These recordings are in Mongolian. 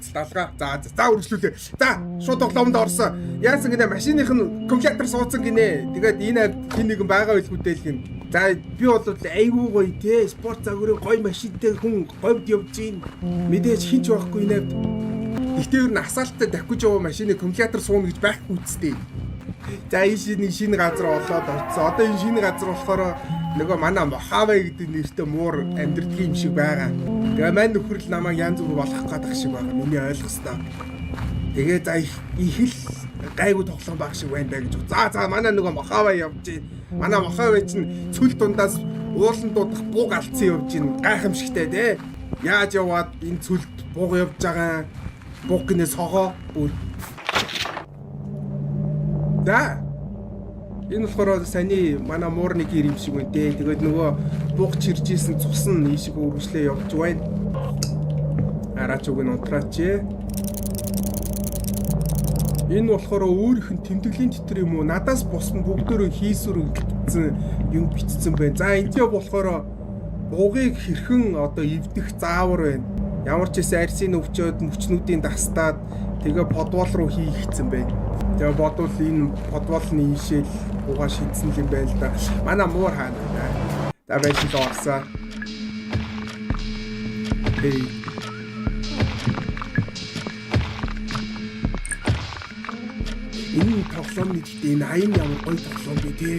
Алгац алгаа. За за үргэлжлүүлээ. За шууд тоглоомд орсон. Яасан гинэ машиных нь компьютер суудсан гинэ. Тэгээд энэ авд хин нэгэн байгаа байлгүй л гин. За би бол айгүй гоё те спорт загварын гоё машинтай хүн говьд явж гин. Мэдээж хинч байхгүй энэ авд. Гэхдээ ер нь асаалттай давхиж яваа машины компьютер сууна гэж байхгүй үсттэй. За энэ шинэ нэг шинэ газар олоод очсон. Одоо энэ шинэ газар болохоор нөгөө манай Мохаве гэдэг нэртэй муур амьдэрдэг юм шиг байгаа. Тэгээ мань нөхөр л намайг янз бүр болох гэдэг шиг байгаа. Миний ойлгосноо. Тэгээ за их л гайгүй тоглоом баг шиг байна даа гэж. За за манай нөгөө Мохаве явж гин. Манай Мохаве чинь цөл дундаас уулан дуудах буг алдсан явж гин. Гайхамшигтай те. Яаж яваад энэ цөлд буг явж байгаа. Буг гинэ согоо бүр. За. Энэ болохоор саяны манай муурны гэр юм шиг байна те. Тэгээд нөгөө буг чирж исэн цус нь ийшээ үргэлжлээ явж байна. Араач үг нь унтраач. Энэ болохоор өөрийнх нь тэмдэглэлийн тэтэр юм уу? Надаас бус нь бүгдөө хийсвэр юм бичсэн байна. За энэ ч болохоор бугыг хэрхэн одоо эвдэх заавар байна. Ямар ч хэсэ арсын өвчөөд мөчнүүдийн дастаад тэгээ подвол руу хийгдсэн байна. Тэгээ бодвол энэ подволны ийшээл бугаа шидсэн юм байна л да. Манай муур хаана вэ? За байж л орсон. Hey. Энэ тоглоом нэгтээ энэ аян ямар гоё тоглоом бэ те.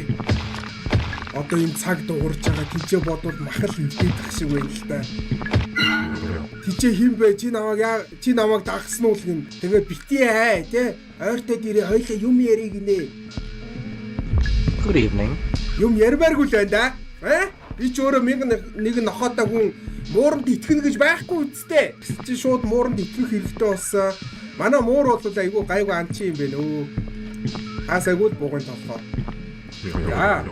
Одоо энэ цаг дуурж байгаа тийчээ бодвол махал эвдэх шиг байна л да. Тийчээ хин бэ? Чи намайг яа чи намайг дагсан уу гин. Тэгээ бити хай те. Ойртой дээрээ хоёлаа юм ярий гинэ. Good evening. Юм ярмааргүй л байна да. Э? Би ч өөрөө 1001 нохоотой хүн мууранд итгэнэ гэж байхгүй үсттэй. Тэгсэн чи шууд мууранд итгэх хэрэгтэй болсон. Манай муур бол айгүй гайгүй анчин юм байна өө. Хаас айгүй л бугын толгой. За.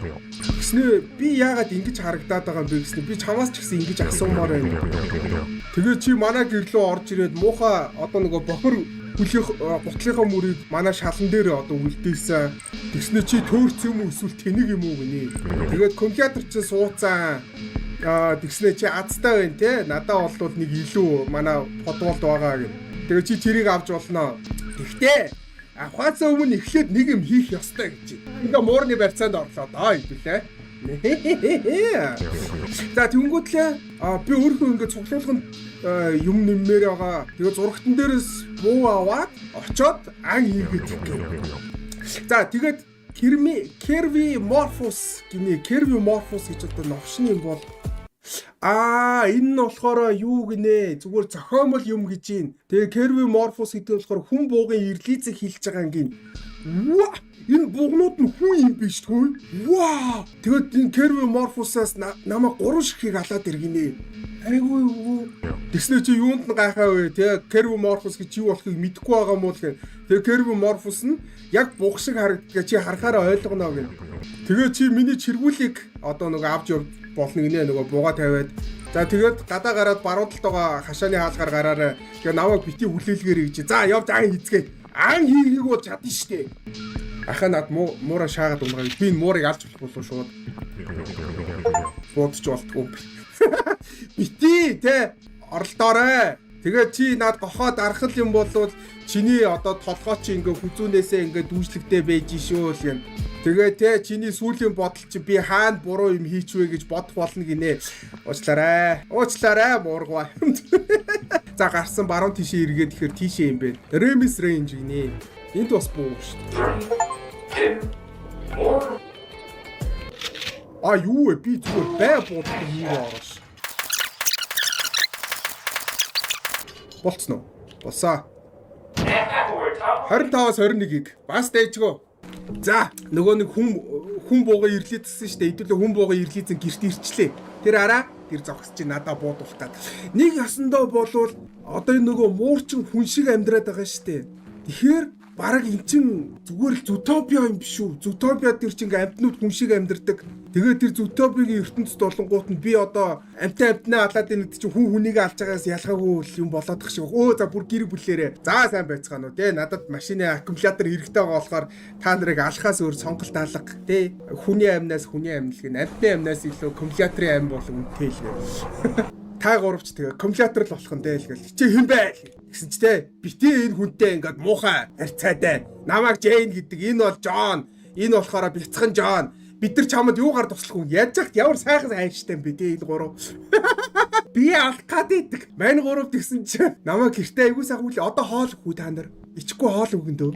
Гэснээ би яагаад ингэж харагдаад байгаа юм бэ гэснээ би чамаас ч гэсэн ингэж асуумаар байна. Тэгээ чи манай гэрлөө орж ирээд муухай одоо нөгөө бохор хүлих гутлынхаа мөрийг манай шалан дээр одоо үлдээсэн. Тэгснээ чи төөрц юм уу эсвэл тэнэг юм уу гинэ. Тэгээд компьютер чи сууцсан. Аа тэгснээ чи азтай байна те. Надаа болвол нэг илүү манай подволд байгаа гин. Тэгээ чи тэрийг авч болно. Тэгтээ авахаас өмнө эхлээд нэг юм хийх ёстой гэж. Ингээ муурны барьцаанд орлоо доо хэвлээ. За тэнгүүтлээ би өөрийнхөө ингээ цуглуулганд юм нэммээр байгаа. Тэгээ зурагтан дээрээс буу аваад очоод ан хийгээд гэх. За тэгээд Керви Морфус гинэ. Керви Морфус гэж одоо новшны юм бол аа энэ нь болохоор юу гинэ? Зүгээр зохиомол юм гэж юм. Тэгээ Керви Морфус гэдэг нь болохоор хүн буугын ирлизэг хилж байгаа юм гин. Ва! Энэ бугнууд нь хүн юм биш үү? Ваа! Тэгээд энэ Керви Морфусаас намайг 3 ширхгийг алаад иргинэ. Айгүй юу. Тэгснэ чи юунд нь гайхаа вэ? Тэ Керви Морфус гэж юу болохыг мэдэхгүй байгаа юм уу гэх. Тэгээ Керви Морфус нь яг буг шиг харагддаг. Чи харахаараа ойлгоно гэх. Тэгээ чи миний чиргүүлийг одоо нөгөө авч яв болно гинэ нөгөө бугаа тавиад. За тэгээд гадаа гараад баруун талд байгаа хашааны хаалгаар гараарай. Тэгээ намайг бити хүлээлгээрэй гэж. За явж ан хийцгээе. Ан хийхийг бол чадна штэ. Ахаа над муура шаагаад унгаа. Би энэ муурыг алж болох болов шууд. Буудч болтгоо. Бити те оролдоорой. Тэгээ чи над гохоо дарах юм бол чиний одоо толгой чи ингээ хүзүүнээсээ ингээ дүүжлэгтэй байж шүү л гэн. Тэгээ те чиний сүүлийн бодол чи би хаана буруу юм хийчвэ гэж бодох болно гинэ. Уучлаарай. Уучлаарай муургай. За гарсан баруун тишээ эргээд ихээр тишээ юм бэ. Remis range гинэ. Энд бас буу шүү дээ. А юу вэ? Би зүгээр бай бууддаг юм орош. Болцсон уу? Болсоо. 25-аас 21-ийг бас дайжгүй. За нөгөө нэг хүн буугаа ирлээдсэн шүү дээ. Хэдүүлээ хүн буугаа ирлээдсэн гэрт ирчлээ. Тэр араа тэр зогсож чи надаа буудуулах гад. Нэг ясандаа болвол одоо энэ нөгөө муурчин хүн шиг амьдраад байгаа шүү дээ. Тэгэхээр бараг эн чин зүгээр л зутопиа юм биш үү? Зутопиа тэр чинь ингээ амьтнууд хүн шиг амьдардаг. Тэгээд тэр зутопигийн ертөнцид болонгууд нь би одоо амьтан амьтнаа алаад энэ гэдэг чинь хүн хүнийг алж байгаас ялгаагүй юм болоод тах шиг. Өө за бүр гэр бүлээрээ. За сайн байцгаана уу те. Надад машины аккумулятор хэрэгтэй байгаа болохоор та нарыг алхаас өөр сонголт алга те. Хүний амнаас хүний амь л гин. Амьтны амнаас илүү аккумуляторын ам бол үнэтэй л гэн. Та гуравч тэгээ аккумулятор л болох нь дээ л гэл. Чи хэн бэ гэсэн чи те бити энэ хүнтэй ингээд муухай харьцаатай. Намайг Джейн гэдэг, энэ бол Джон, энэ болохоор бяцхан Джон. Бид нар чамд юугаар туслах вэ? Яаж яхад ямар сайхан хайштай юм бэ те энэ гурав. Би алах гад идэг. Мань гурав тэгсэн чи намайг гэртээ айгуу сайхан үл одоо хоол өгөө та нар. Ичихгүй хоол өгөн дөө.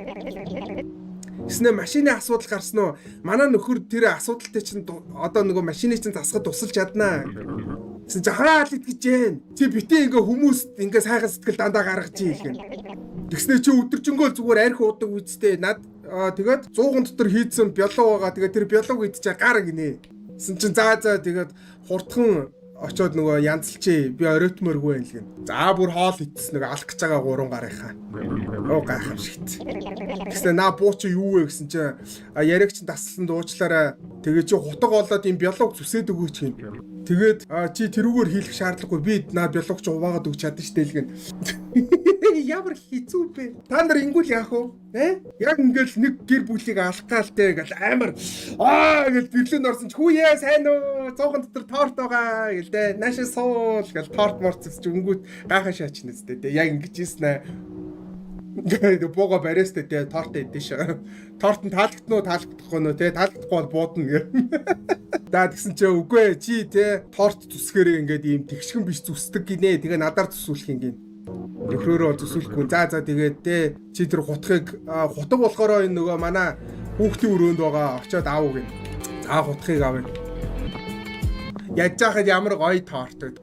Тэснэ машины асуудал гарсан уу? Манай нөхөр тэр асуудалтай чинь одоо нөгөө машины чинь засахад тусалж чаднаа. Тэсэн чи хараал идэж гэн. Чи битээ ингээ хүмүүст ингээ сайхан сэтгэл дандаа гаргаж ийлгэн. Тэгснэ чи өдөржингөө зүгээр арх уудаг үсттэй над тэгээд 100 дотор хийцэн бялуу байгаа. Тэгээд тэр бялууг идчихэ гар гинэ. Тэсэн чин заа заа тэгээд хурдхан очоод нөгөө янзалчээ би оройтмооргүй байх л гин. За бүр хоол идсэн нэг алах гэж байгаа гурван гарынхаа. Оо гайхамшигт. Тэгснэ наа буу чи юу вэ гэсэн чи яриаг чин таслан дуучлаарай. Тэгээ чи хутга болоод юм бялууг зүсээд өгөөч гин. Тэгээд чи тэрүүгээр хийлэх шаардлагагүй би наа бялууг чи хуваагаад өгч чадна штэ л гин. Ямар хэцүү бэ? Та нар ингүүл яах вэ? Э? Яг ингээл нэг гэр бүлийг алах гал те ингээл амар аа гэл Берлинд орсон чи хүүе сайн уу? 100 дотор торт байгаа гэл те. Наашаа суул гэл торт морц чи өнгөт гайхан шаачна зү те. Яг ингэж ийсэн ээ. Ингээд бууга бариастай те торт идэн шээ. Торт нь таалагдана уу таалагдахгүй нөө те таалагдахгүй бол буудна гэх. За тэгсэн чи үгүй чи те торт зүсгээрээ ингээд ийм тэгшгэн биш зүсдэг гинэ. Тэгээ надаар зүсүүлэх юм гин. Нөхрөөрөө зүсүүлэхгүй. За за тэгээд те чи тэр хутгийг хутга болохоор энэ нөгөө манай хүүхдийн өрөөнд байгаа очиод аав гин. За хутгийг авъя. Яаж яхад ямар гоё торт вэ?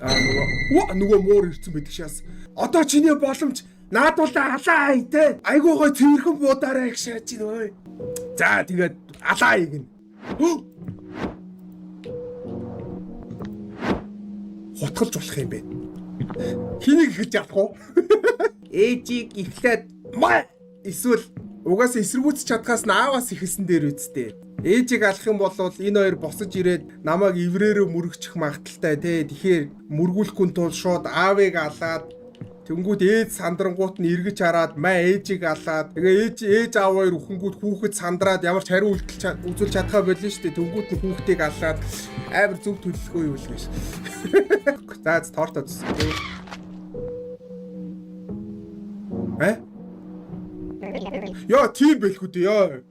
Аа нөгөө муур ирсэн байдаг шээс. Одоо чиний боломж наадуулаа алаа те. Айгуу гой цэвэрхэн буудаарай гэж шааж чинь ой. За тэгээд алаа гин. Хутгалж болох юм бэ. Хэнийг эхэлж авах уу? Ээжийг эхлээд эсвэл угаасаа эсэргүүцэж чадхаас нь ааваас эхэлсэн дээр үсттэй. Ээжийг алах юм бол энэ хоёр босож ирээд намайг иврээрээ мөрөгчих магадaltaй те. Тэгэхээр мөргүүлэхгүй тул шууд аавыг алаад тэнгүүд ээж сандрангуут нь эргэж хараад маа ээжийг алаад тэгээ ээж аав хоёр үхэнгүүд хүүхэд сандраад ямар ч хариу үйлдэл үзүүлж чадхаа болино шүү дээ. Тэнгүүд нь хүүхдийг алаад амар зөв төлөвлөгөө юу л гэж. За торт үзсэн. Э? Яа тийм байлгүй дээ яа.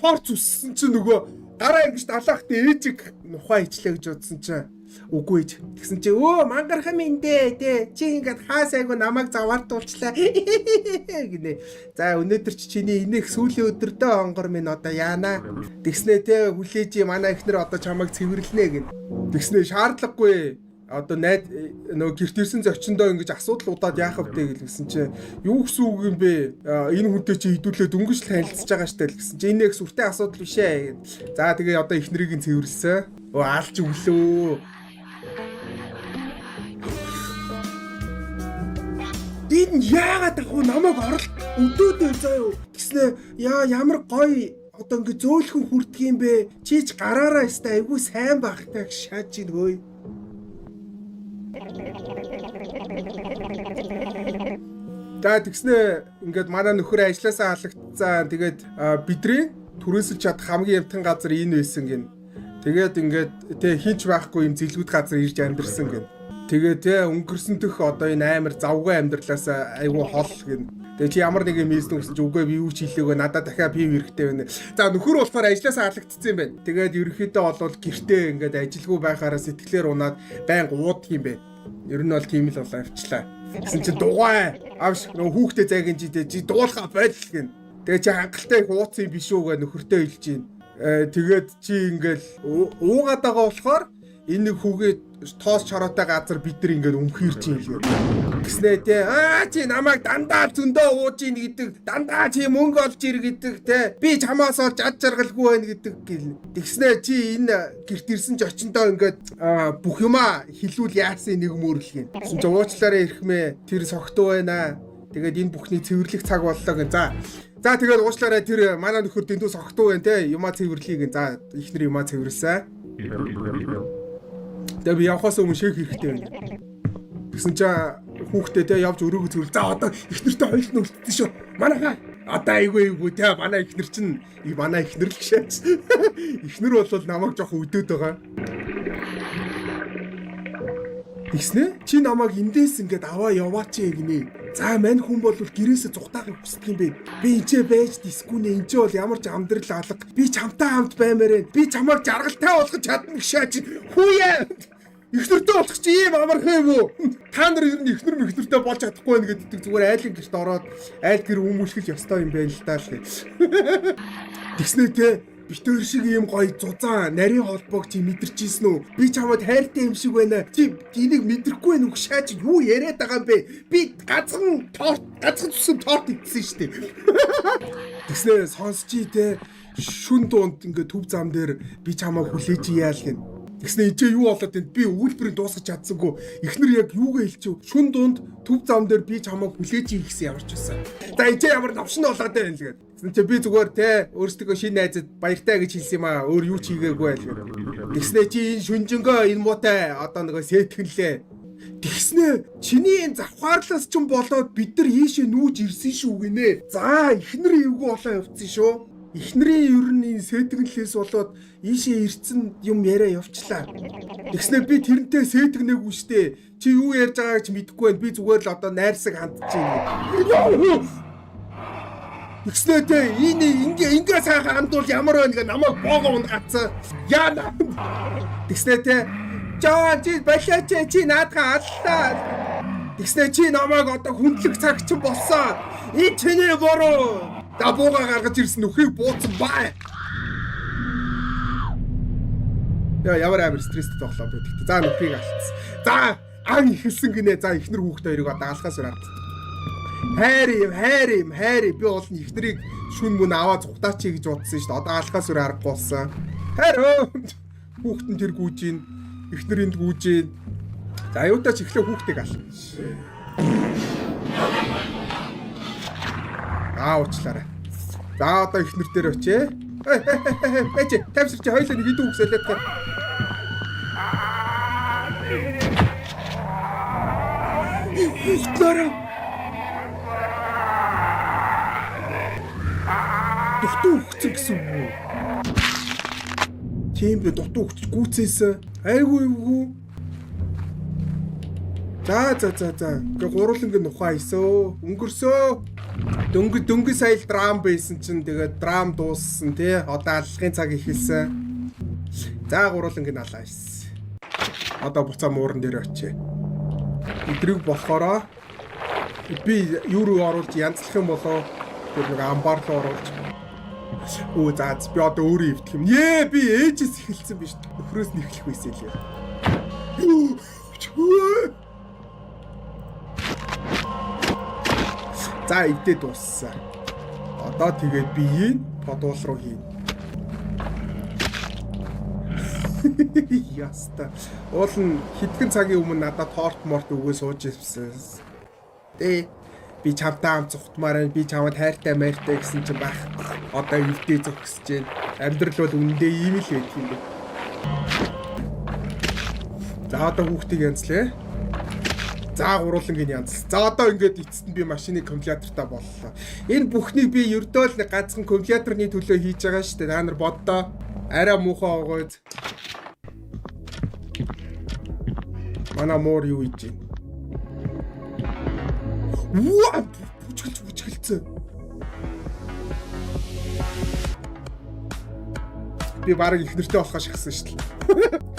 Торт зүссэн чинь нөгөө гараа ингэж далаахтай ээжийг нухаа ичлээ гэж бодсон чинь үгүй ээж. Тэгсэн чи өө мангархан минь дээ тэ чи ингээд хаа сайгүй намайг заваартуулчлаа гинэ. За өнөөдөр чи чиний инех сүүлийн өдөр дөө онгор минь одоо яана. Тэгснэ тэ хүлээж манай эхнэр одоо чамайг цэвэрлэнэ гин. Тэгснэ шаардлагагүй одоо найд нөгөө гэрт ирсэн зочиндоо ингэж асуудал удаад яах вэ гэлсэн чи юу гэсэн үг юм бэ? Энэ хүнтэй чи хэдүүлээ дөнгөж л танилцж байгаа штэ л гэсэн чи энэ яг сүртэй асуудал биш ээ. За тэгээ одоо эхнэрийг нь цэвэрлсэн. Өө алж өглөө. Энэ яагаад ах вэ намайг оролт өдөөдөө заяа. Тэгснэ яа ямар гоё одоо ингэ зөөлхөн хүрдэг юм бэ? Чи ч гараараа өстэй айгүй сайн багтай гэж шааж ийн хөөе. За тэгснэ ингээд манай нөхөр ажилласаа халагдсан. Тэгээд бидний түрээсэлж чадах хамгийн хямдхан газар энэ байсан гин. Тэгээд ингээд тэ хинч байхгүй юм зэлгүүд газар ирж амьдэрсэн гин. Тэгээ тэ өнгөрсөн дэх одоо энэ амар завгүй амьдралаас айгүй хол гин. Тэгээ чи ямар нэг юм хийсэн гэсэн чи үгүй би юу ч хийлээгүй надад дахиад пив хэрэгтэй байна. За нөхөр болохоор ажилласаа халагдсан юм байна. Тэгээд ерөнхийдөө бол гэртээ ингээд ажилгүй байхаараа сэтгэлээр унаад байнга уудах юм байна. Ер нь бол тийм л болоо явчлаа. Тэгсэн чи дугай авш нөгөө хүүхдээ зайгин чи чи дуулахаа бойл гин. Тэгээ чи хангалттай их ууцсан юм биш үү гэ нөхөртөө хэлж гин. Тэгээд чи ингээл уугаад байгаа болохоор энэ нэг хүүгээ тоос чороотой газар бид нар ингээд өмхийрч юм л гэ. Гэснэ те аа чи намайг дандаа зөндөө ууж ийн гэдэг дандаа чи мөнгө олж ир гэдэг те би чамаас олж ад жаргалгүй байна гэдэг гэл. Тэгснэ чи энэ гэрт ирсэн ч очиндоо ингээд бүх юмаа хилүүл яасан нэг мөрлгэн. Тэгсэн чи уучлаарай эрхмээ тэр согтуу байна. Тэгээд энэ бүхний цэвэрлэх цаг боллоо гэн. За За тэгээд уучлаарай тэр манай нөхөр дэндүү согтуу байна те юмаа цэвэрлэе гэн. За ихнэр юмаа цэвэрлсэн. Тэгээ би явхаас өмнө шейх хэрэгтэй байна. Тэгсэн чинь хүүхдээ те явж өрөөгөө цэвэрлээ. За одоо эхнэртэй хоёул нь үлдсэн шүү. Манайхаа одоо айгүй айгүй те манай эхнэр чинь манай эхнэр л гшээч. Эхнэр бол намайг жоох өдөөд байгаа. Тэгснэ чи намайг эндээс ингээд аваа яваач гинэ. За мань хүн бол гэрээсээ зугтаахыг хүсдэг юм бэ. Би энчээ байж дискүнэ, энчээ бол ямар ч амьдрал алга. Би чамтай хамт баймаар байна. Би чамайг жаргалтай болгож чадна гшаач. Хүүе. Эхнэртэй болох чи ийм амархан юм уу? Та нар ер нь эхнэр мэхнэртэй болж чадахгүй байна гэдэг зүгээр айлын гэрт ороод айл гэр өмүүлэх ёстой юм байна л даа л. Тэгснэ те битээр шиг ийм гоё зузаан нарийн холбоог чи мэдэрч ийсэн үү? Би чамд хайртай юм шиг байна. Чи энийг мэдрэхгүй байх үг шаач юу яриад байгаа юм бэ? Би ганцхан торт, ганцхан цусан торт идсэн шүү дээ. Тэгснэ сонсчий те шүн дунд ингээ төв зам дээр би чамайг хүлээж яал гин. Тэгснэ энэ юу болоод энэ би өгүүлбэрийг дуусгах чадсангүй. Эхнэр яг юугээ хэлчихв? Шүн дунд төв зам дээр би чамайг хүлээж гэсэн ямар ч байсан. За энэ ямар новшин болоод байна л гээд. Тэгсэн чи би зүгээр те өөрсдөө шинэ найзад баяртай гэж хэлсэн юм аа. Өөр юу ч хийгээгүй байл гээд. Тэгснэ чи энэ шүнжэнгөө энэ муутай одоо нөгөө сэтгэнлээ. Тэгснэ чиний энэ завхаарлаас ч болоод бид нар ийшээ нүүж ирсэн шүү гинэ. За эхнэр эвгүй болоо явцсан шүү. Эхнэрийн ер нь энэ сэтгэнлээс болоод ийшээ ирсэн юм яриа явчлаа. Тэгснэ би тэрнтэй сэтгэнээгүй штэ. Чи юу ярьж байгааг ч мэдэхгүй байна. Би зүгээр л одоо найрсаг хандж байна. Тэгснэ те энэ ингээ ингээ сайхан хандвал ямар байна гэ намайг боогоо унгацсан. Яана. Тэгснэ те Жон чи болооч чи наадгаа аллаа. Тэгснэ чи намайг одоо хүндлэх цаг чинь болсон. Энэ чиний буруу. Да бууга гаргаж ирсэн нөхрийг бууцсан бай. Яа ямар амар стресстэй тоглоом бэ тэгтээ. За нөхрийг алдсан. За ан ихэлсэн гинэ. За эхнэр хүүхдээ хоёрыг одоо алхаас өөр ард. Хайр юм, хайр юм, хайр. Би бол эхнэрийг шүн мөн аваа зүхтаач гэж бодсон шүү дээ. Одоо алхаас өөр аргагүй болсон. Хайр. Хүүхэд нь тэр гүйж ийн. Эхнэр энд гүйж ийн. За аюутаач эхлээ хүүхдийг ал. Аа уучлаарай. За одоо эхнэр дээр очие. Бэж тайвширч хоёлаа нэг идүү үгсэлээд та. Хүүхдлээрээ дутуу өгцөн гэсэн үг үү? Тийм бэ, дутуу өгч гүйцээсэн. Айгүй эвгүй. За за за за. Ингээ гурлангийн нухаа хийсөө. Өнгөрсөө. Дөнгө сая л драм байсан чинь тэгээд драм дууссан тий. Одоо аллахын цаг эхэлсэн. За гурлангийн алаа хийсэн. Одоо буцаа мууран дээр очие. Эдрийг болохоро би юу руу оруулж янзлах юм болоо тэр нэг амбар руу оруулж. Өө за би одоо өөрөө эвдэх юм. Ее би ээжээс эхэлсэн биш. Нөхрөөс нь эхлэх байсан лээ. За эвдээ дууссан. Одоо тэгээд би энэ подвол руу хийн. Яста. Уул нь хэдхэн цагийн өмнө надад торт морт өгөө сууж ирсэн. Тэ би чамтай хамт зугтмаар байна. Би чамд хайртай майртай гэсэн чинь байхгүй. Одоо эвдээ зогсож байна. Амьдрал бол үнэндээ ийм л байдаг юм байна. За одоо хүүхдийг янзлаа. За гуруулангийн янз. За одоо ингээд эцэст нь би машины компьютертай боллоо. Энэ бүхнийг би ердөө л нэг ганцхан компьютерны төлөө хийж байгаа шүү дээ. Та нар боддоо. Арай муухай огойд. Манай муур юу хийж байна? Ваа! Бүжгэлж бүжгэлцэн. Би бараг их нэртэй болохоо шахсан шүү дээ.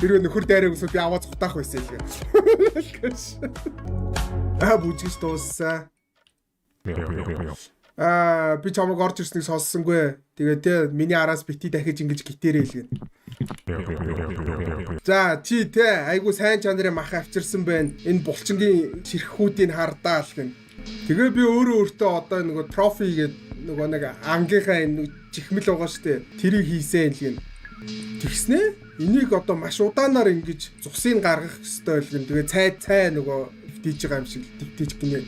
Хэрвээ нөхөр дайраа өсвөл би аваа зутаах байсан юм. Аа бүжгэж дууссан. Аа би чамайг орж ирснийг сонссонгүй. Тэгээ те миний араас бити дахиж ингэж гитэрээ л гэн. За чи те айгу сайн чанарын мах авчирсан байна. Энэ булчингийн ширххүүдийг хардаа л гэн. Тэгээ би өөрөө өөртөө одоо нөгөө трофи гэдэг нөгөө нэг ангийнхаа энэ чихмэл байгаа штэ. Тэрийг хийсэн л гэн. Тэгснэ энийг одоо маш удаанаар ингэж цусыг гаргах ёстой л гэн. Тэгээ цай цай нөгөө твтийж байгаа юм шиг твтийж гинэ.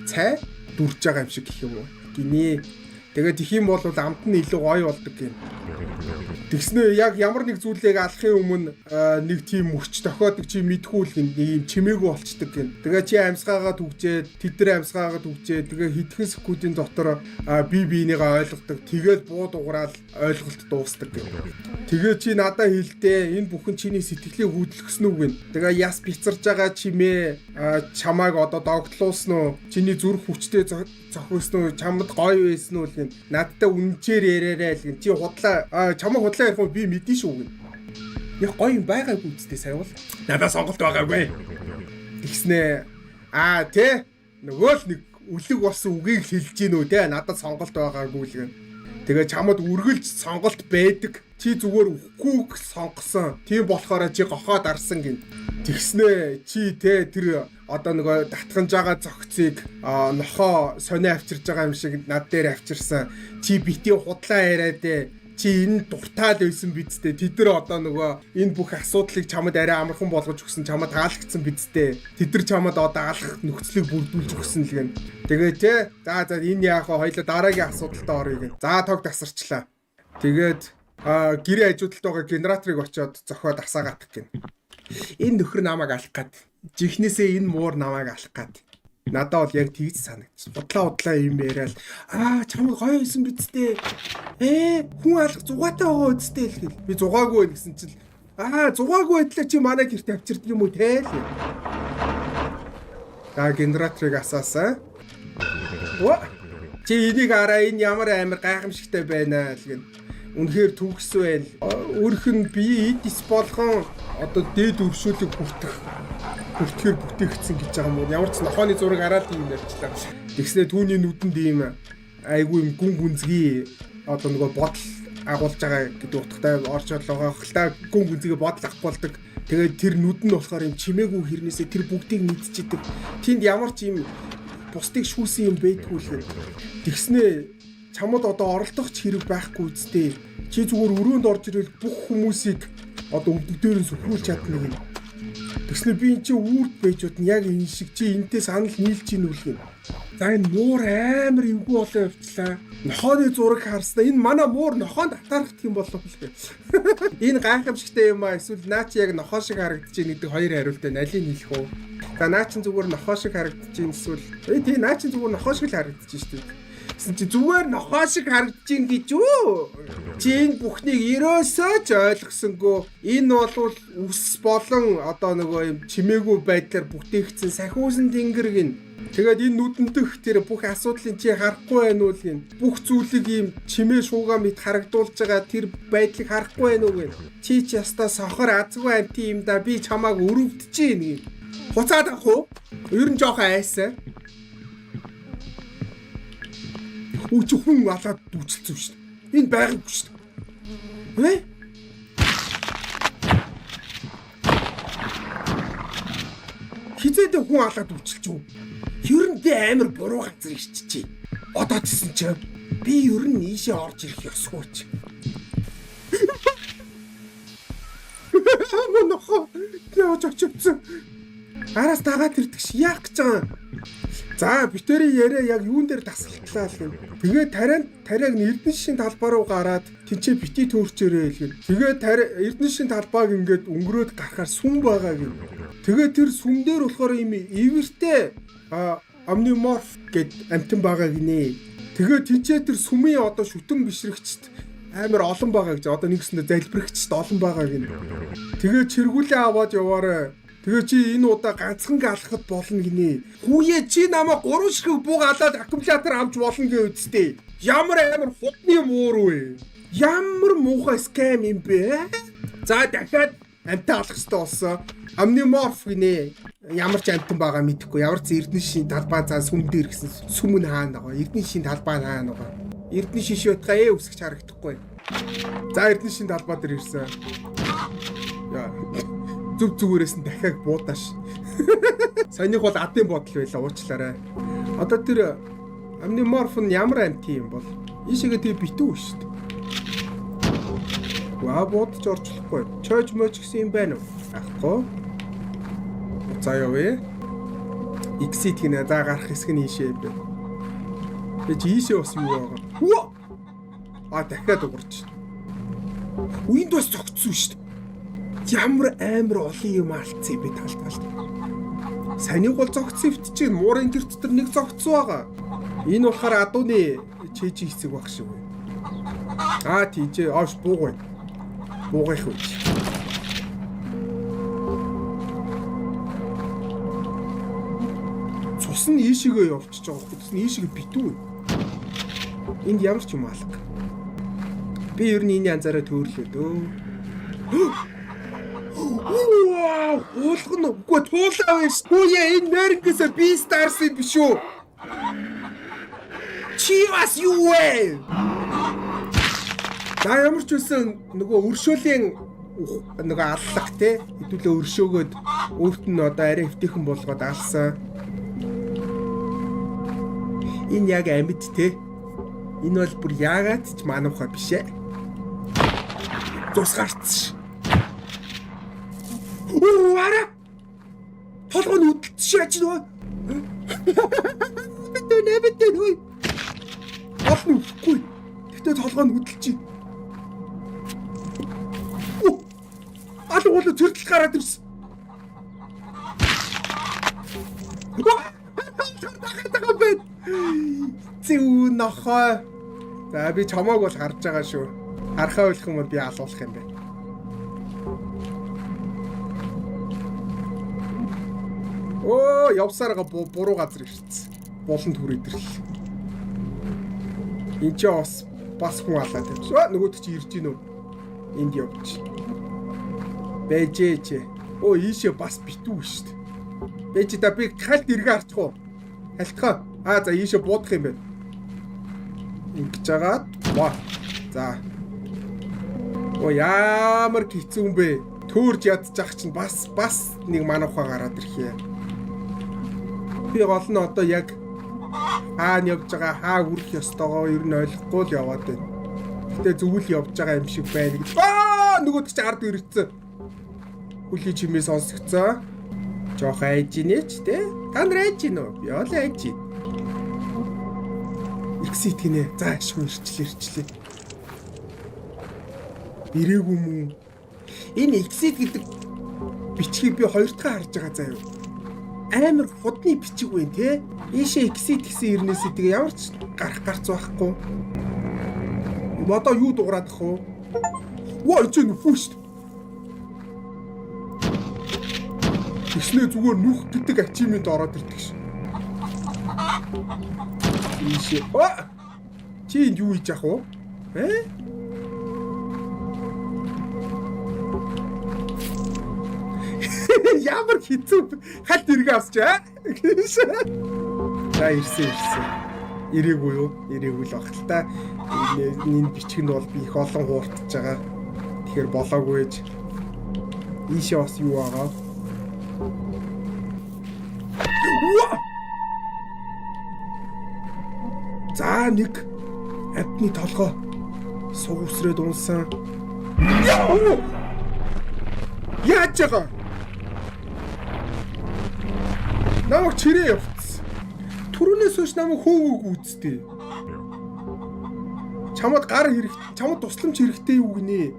Цай дүрж байгаа юм шиг гэх юм уу? Гинэ. Тэгээд тэх юм бол амт нь илүү гоё болдог гин. Тэгснээ яг ямар нэг зүйлийг алахын өмнө нэг тийм мөч тохиодог, чи мэдхүү л гин, нэг юм чимээгүй болчдөг гин. Тэгээ чи амьсгаагаа түгжээд, тэд нар амьсгаагаа түгжээд, тэгээ хэдхэн секундын дотор би биенийгээ ойлгодог. Тэгээд буу дуграал ойлголт дуустдаг гин. Тэгээ чи надаа хэлдээ, энэ бүхэн чиний сэтгэлийг хөдөлгсөн үү гин. Тэгээ яс бицарж байгаа чимээ чамааг одоо догтлуулсан уу? Чиний зүрх хүчтэй зохиосон уу? Чамд гоё байсан уу гин. Надтай үнэнчээр яриарай л гин. Чи худлаа, чамайг худлаа ярих уу, би мэдэн шүү гин. Яг гоё юм байгаагүй үстэй сая бол. Надаа сонголт байгаагүй. Тэгснээ аа тэ нөгөө л нэг үлэг болсон үгийг л хэлж гин үү те, надад сонголт байгаагүй л гин. Тэгээ чамд үргэлж сонголт байдаг. Чи зүгээр үхгүйг сонгосон. Тийм болохоор чи гохоо дарсан гин. Тэгснээ чи те тэр одоо нөгөө татганж байгаа зөгцийг нохоо сонио авчирж байгаа юм шиг над дээр авчирсан. Чи бити худлаа яриад ээ. Чи энэ дуртай л байсан биз дээ. Тэд нар одоо нөгөө энэ бүх асуудлыг чамд арай амархан болгож өгсөн, чамд таалагдсан биз дээ. Тэд нар чамд одоо алах нөхцөлийг бүрдүүлж өгсөн л гэн. Тэгээ те за за энэ яах вэ? Хоёлаа дараагийн асуудалтай оръё гэн. За тог тасарчлаа. Тэгээд гэрээ хажуудалд байгаа генераторыг очиод зохиод асаагаатах гин. Энэ нөхөр намайг алах гад. Жихнээсээ энэ муур намайг алах гад. Надад бол яг тэгж санагдчих. Удлаа удлаа юм яриад аа чамд гоё байсан биз дээ. Хүн алах зугаатай байгаа үсттэй л гэл. Би зугаагүй байх гэсэн чинь аа зугаагүй байдлаа чи манай гэрт авчирдаг юм уу те л. За генераторыг асаасаа. Чи энийг араа, энэ ямар амар гайхамшигтай байна л гэн. Үнэхээр төгс байл. Өөрх нь бие эд ис болгон одоо дээд өршөөлөг хүртэх хүртэхээр бүтээгдсэн гэж байгаа юм уу? Ямар ч нохооны зураг хараад ийм ярьчлаа. Тэгснээ түүний нүдэнд ийм айгүй юм гүн гүнзгий одоо нөгөө бодол агуулж байгаа гэдэг утгатай орж байгаа хэл та, гүн гүнзгий бодол авах болдог. Тэгээд тэр нүд нь болохоор юм чимээгүй хэрнээсээ тэр бүгдийг мэдчихэдэг. Тэнд ямар ч юм бусдыг шүүсэн юм байдгүй л гэн. Тэгснээ чамд одоо оролдох ч хэрэг байхгүй үсттэй. Чи зүгээр өрөөнд орж ирэл бүх хүмүүсийг одоо өвдөг дээр нь сүхрүүлж чадна гэн. Тэгснэ би энэ чи үүрд байж удна яг энэ шиг чи энтэй санал нийлж ийн үл гэн. За энэ муур амар эвгүй болоо явчлаа. Нохооны зураг харснаа энэ манай муур нохоонд атаархдаг юм болов л гэ. Энэ гайхамшигтай юм а эсвэл наа чи яг нохоо шиг харагдаж ийн гэдэг хоёр хариултаа налийг хэлэх үү? За наа чин зүгээр нохоо шиг харагдаж ийн эсвэл тий наа чин зүгээр нохоо шиг л харагдаж шүү дээ. Гэсэн чи зүгээр нохоо шиг харагдаж ийн гэж үү? Чи энэ бүхнийг ерөөсөө ч ойлгосонгүй. Энэ бол үс болон одоо нөгөө юм чимээгүй байдлаар бүтээгдсэн сахиусан тэнгэр гин. Тэгээд энэ нүдэн дэх тэр бүх асуудлыг чи харахгүй байна уу гин. Бүх зүйлийг ийм чимээ шуугаа мэт харагдуулж байгаа тэр байдлыг харахгүй байна уу гин. Чи ч ястаа сохор азгүй амти юм да, би чамааг өрөвдөж гин гин. Хуцаад авах уу? Ер нь жоохон айсаа. Үу чи хүн алаад дүүчилсэн шүү дээ. Энэ байгаагүй шүү дээ. Вэ? Хизээдээ хүн алаад дүүчилж үү? Ер нь би амар буруу газар ирчихжээ. Одоо чсэн чи би ер нь ийшээ орж ирэх ёсгүй ч. Нохоо явж очивцсан. Араас дагаад ирдэг ш яах гэж байгаа юм. За битэрийн яриа яг юун дээр тасалтлаа л гэн. Тэгээд тариаг нь Эрдэнэ шин талбай руу гараад тэнцээ бити төөрчөөрэй л гэн. Тэгээд Эрдэнэ шин талбайг ингээд өнгөрөөд гарахаар сүм байгаа гэн. Тэгээд тэр сүм дээр болохоор ийм ивэртэй омниморф гэд амтан байгаа гинэ. Тэгээд тэнцээ тэр сүмийн одоо шүтэн бишрэгчд амар олон байгаа гэж, одоо нэгсэндээ залбирагчд олон байгаа гинэ. Тэгээд чиргүүлээ аваад яваарай. Тэгээ чи энэ удаа ганцхан алхахад болно гинэ. Хүүе чи намайг 3 ширхэг буг алаад аккумулятор авч болно гэж үсттэй. Ямар амар худны муур вэ? Ямар муухай scam юм бэ? За дахиад амтаа алах хэрэгтэй болсон. Омниморф гинэ. Ямар ч амтан байгаа мэдэхгүй. Ямар ч Эрдэнэ шин талбай цаа сүм дээр гэсэн сүм нь хаана байгаа? Эрдэнэ шин талбай нь хаана байгаа? Эрдэнэ шин шивэтгаа үсгч харагдахгүй. За Эрдэнэ шин талбай дээр ирсэн. Яа. Зүг зүгээрээс нь дахиад буудааш. Саяных бол адын бодол байлаа, уучлаарай. Одоо тэр омниморф нь ямар амт юм бол? Ийшээгээ тий битүү шүү дээ. Ва буудаж орчлохгүй. Чойж мойч гэсэн юм байна уу? Ахгүй. За явъя. Exit гинэ. За гарах хэсэг нь ийшээ юм байна. Би чи ийшээ бас юу байгаа? Хөө! А дахиад угарч. Үеинд бас зогцсон шүү дээ. Ямар амар олон юм алдсан юм бэ тал талд. Санийг бол зогцсон өвт чинь муурын гэр дотор нэг зогцсон байгаа. Энэ болохоор адууны чэжи хэсэг баг шиг байна. Аа тийжээ. Ааш бууг байна. Буугах үуч. Цус нь ийшээгээ явчихж байгаа хөх. Цус нь ийшээгээ битүү. Энд ямар ч юм алга. Би ер нь энэ янзаараа төрлөө дөө. Вау! Уулган үгүй туулаа байж. Хүүе энэ нэрнгэсээ би старс юм биш үү? Чи бас юу вэ? За ямар ч үсэн нөгөө өршөөлийн нөгөө аллах те хэдүүлээ өршөөгөөд өөрт нь одоо арай эвтэйхэн болгоод алсан. Энэ яг амьд те. Энэ бол бүр яагаад ч манавха биш ээ. Цус гарцш. Оо ара. Толгой нь хөдөлж яаж нөө. Битүү битүү нөө. Гол нь үхгүй. Гэхдээ толгой нь хөдөлж байна. Алуу гол зэрдэл гараад ирсэн. Дагаад байна. Зүү нохой. За би чамааг бол харж байгаа шүү. Харахаа болох юм бол би алуулах юм байна. Оо, явсараа буруу газар ирсэн. Булан түр идэрлээ. Энд чи бас хүн алаад тавьсан. Аа, нөгөөд чи ирж гин үү? Энд явж. Бэжээ чи. Оо, ийшээ бас битүү шүү дээ. Бэж та би хальт эргээ харчих уу? Халтгаа. Аа, за ийшээ буудах юм байна. Ингэж жагаад. Ваа. За. Оо, ямар хэцүү юм бэ? Төөрж ядчих чинь бас нэг манавхаа гараад ирэх юм. Би гол нь одоо яг хаана явж байгаа, хаа хүрэх ёстойгоо ер нь ойлгохгүй л яваад байна. Гэтэ зөв л явж байгаа юм шиг байна гэж. Аа, нөгөөд чи ард ирсэн. Хүлийн чимээ сонсогцоо. Жохо айж ийнэ ч те. Та нар айж гин үү? Би ол айж гин. Exit гинэ. За ашгүй ирчлээ. Ирээгүй мүү? Энэ exit гэдэг бичгийг би хоёр дахь харж байгаа заа юу. Амар худны бичиг байна те. Ийшээ exit гэсэн ирнээсээ тэгээ ямар ч гарах гарц байхгүй. Одоо юу дуурайх вэ? Ваа чи нүхүү шүү дээ. Тэгснээ зүгээр нүх гэдэг achievement ороод ирдэг ш. Ийшээ. Аа! Чи энд юу хийж ах вэ? Э? Ямар хэцүү хальт эргээ авч аа. За ирсэн. Ирээгүй юу? Ирээгүй л баг л та. Энэ бичгэнд бол би их олон хууртаж байгаа. Тэгэхээр болоогүй ээж. Ийшээ бас юу байгаа? За нэг амтны толгой суусрээд унсан. Яаж байгаа? Намайг чирээ явцсан. Түрүүнээс хойш намайг хөөгөөг үсттэй. Чамд гар хэрэг, чамд тусламж хэрэгтэй юу гинэ?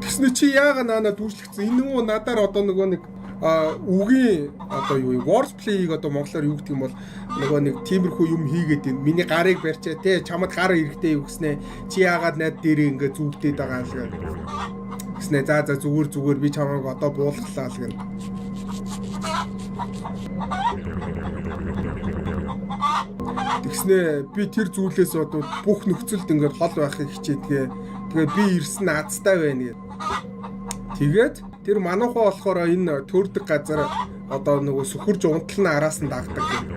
Тэгснэ чи яага наанаа дүүжлэгдсэн. Энэ нөгөө надаар одоо нөгөө нэг үгийн одоо юу юм wordplay-ийг одоо монголоор юу гэдэг юм бол нөгөө нэг тиймэрхүү юм хийгээд байна. Миний гарыг барьчаа те, чамд гар хэрэгтэй юу гэснэ. Чи яагаад над дээрээ ингээ зүгдээд байгаа л гэх. Гэснэ за за зүгээр би чамайг одоо буулгалаа л гэнэ. Тэгснэ би тэр зүйлээс одоо бүх нөхцөлд ингээд хол байхыг хичээдгээ. Тэгээ би ирсэн азтай байна гэд. Тэгээд тэр мануухай болохоор энэ төрдөг газар одоо нөгөө сөхөрж унтал нь араас нь дагдаг гэх.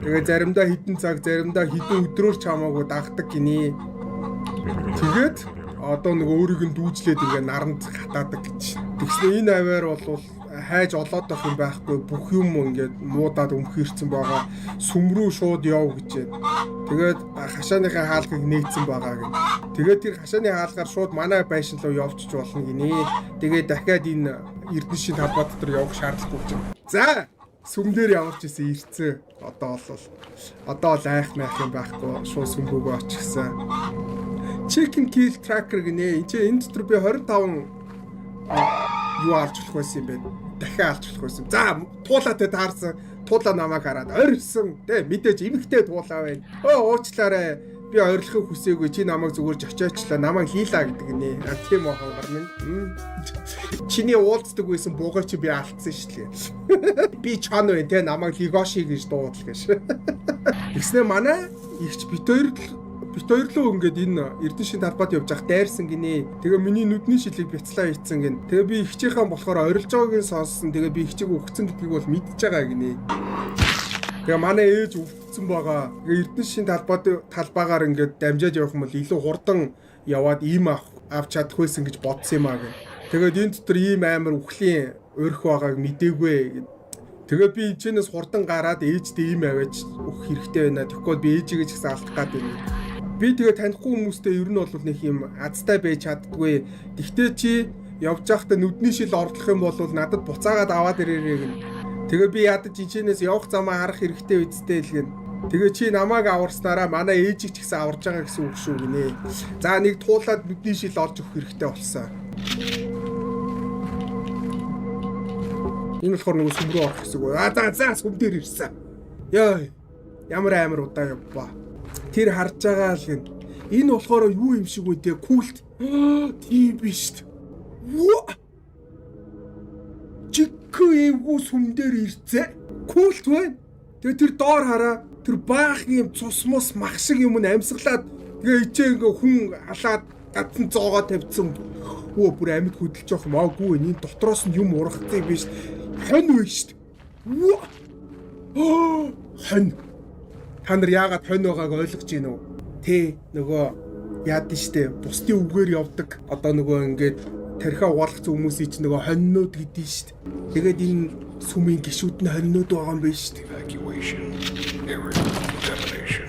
Тэгээ заримдаа хідэн цаг, заримдаа хідэн өдрөөр ч хамаагүй дагдаг гинэ. Тэгээд одоо нөгөө өөрийг нь дүүжлээд ингээ наранд хатаадаг гэж. Тэгснэ энэ аваар бол хайж олоод байх юм байхгүй, бүх юм ингээд муудаад өмхийрсэн байгаа. Сүм рүү шууд яв гэжээ. Тэгээд хашааныхаа хаалгыг нээцэн байгаа гэх. Тэгээд тэр хашааны хаалгаар шууд манай байшин руу явчих болно гинэ. Тэгээд дахиад энэ Эрдэнэ шин талбай дотор явах шаардлагагүй гэж. За сүм дээр ямар ч исэн ирцэн. Одоо бол айх майх юм байхгүй. Шууд сүм рүүгээ очихсан. Chicken kill tracker гинэ. Энд чи энэ дотор би 25 юу алж болох байсан юм бэ? Дахиад алж болох байсан. За, туулаатай таарсан. Туулаа намайг хараад орьсон. Тэ, мэдээж эмэгтэй туулаа байна. Өө, уучлаарай. Би орилохыг хүсээгүй. Чи намайг зүгээр жочоочлаа. Намайг хийлаа гэдэг нэ. А, тийм үү, хонгор минь. Чиний уулздаг байсан буугыг чи би алдсан шүү дээ. Би чон байна те, намайг Лигоши гэж дуудал гэж. Тэгснэ манай ихч бит хоёр л бит хоёрлоо ингээд энэ Эрдэнэ шин талбайд явж байхад дайрсан гинэ. Тэгээ миний нүдний шилийг бяцлаа хийцэн гин. Тэгээ би ихчийнхаа болохоор орилж байгааг нь сонссон. Тэгээ би ихчийг үхсэн гэдгийг бол мэдж байгаа гинэ. Тэгээ манай ээж өвдсөн байгаа. Тэгээ Эрдэнэ шин талбайд талбайгаар ингээд дамжаад явах юм бол илүү хурдан яваад ийм авч чадах байсан гэж бодсон юм аа гэн. Тэгээд энэ дотор ийм амар үхлийн урих байгааг мдээгүй гэд. Тэгээ би энэчнээс хурдан гараад ээждээ ийм аваач өгөх хэрэгтэй байна. Тэгэхгүй би ээжигээ ч гэсэн алдах гад байна. Би тэгээ танихгүй хүмүүстэй ер нь бол нэг юм азтай байж чаддгүй. Тэгтээ чи явж байхдаа нүдний шил ордлох юм бол надад буцаагаад аваад ирээрэй гэн. Тэгээ би ядаж энэчнээс явах замаа харах хэрэгтэй үсттэй л гэн. Тэгээ чи намайг аварснараа манай ээжийг ч гэсэн аварж байгаа гэсэн үг шүү гинэ. За, нэг туулаад нүдний шил олж өгөх хэрэгтэй болсон. Энэ болохоор нөгөө сүм рүү орох хэсэг. А, за за, сүм дээр ирсэн. Йой. Ямар амар удаа явбаа. Тэр харж байгаа л гин. Энэ болохоор юу юм шиг вэ те, cult. Тийм биш. Во. Чиккэ эвгүй сүм дээр ирцээ. Cult байна. Тэгээ тэр доор хараа, тэр баах юм цус мус мах шиг юм нь амьсгалаад, тэгээ ичээ ингээ хүн алаад гадсан зоогоо тавьсан. Өө, бүр амьд хөдөлж явах юм аагүй. Энэ дотроос нь юм ургацсан юм биш. Хонь вэ шүү дээ. Хонь. Та нар яагаад хонь байгааг ойлгож байна уу? Тэ, нөгөө яад нь штэ, бусдын үгээр явдаг. Одоо нөгөө ингээд тархиа угаалгацсан хүмүүсийн чинь нөгөө хоньнууд гэдэг нь штэ. Тэгээд энэ сүмийн гишүүд нь хоньнууд байгаа юм байна штэ. Evacuation. Area contamination.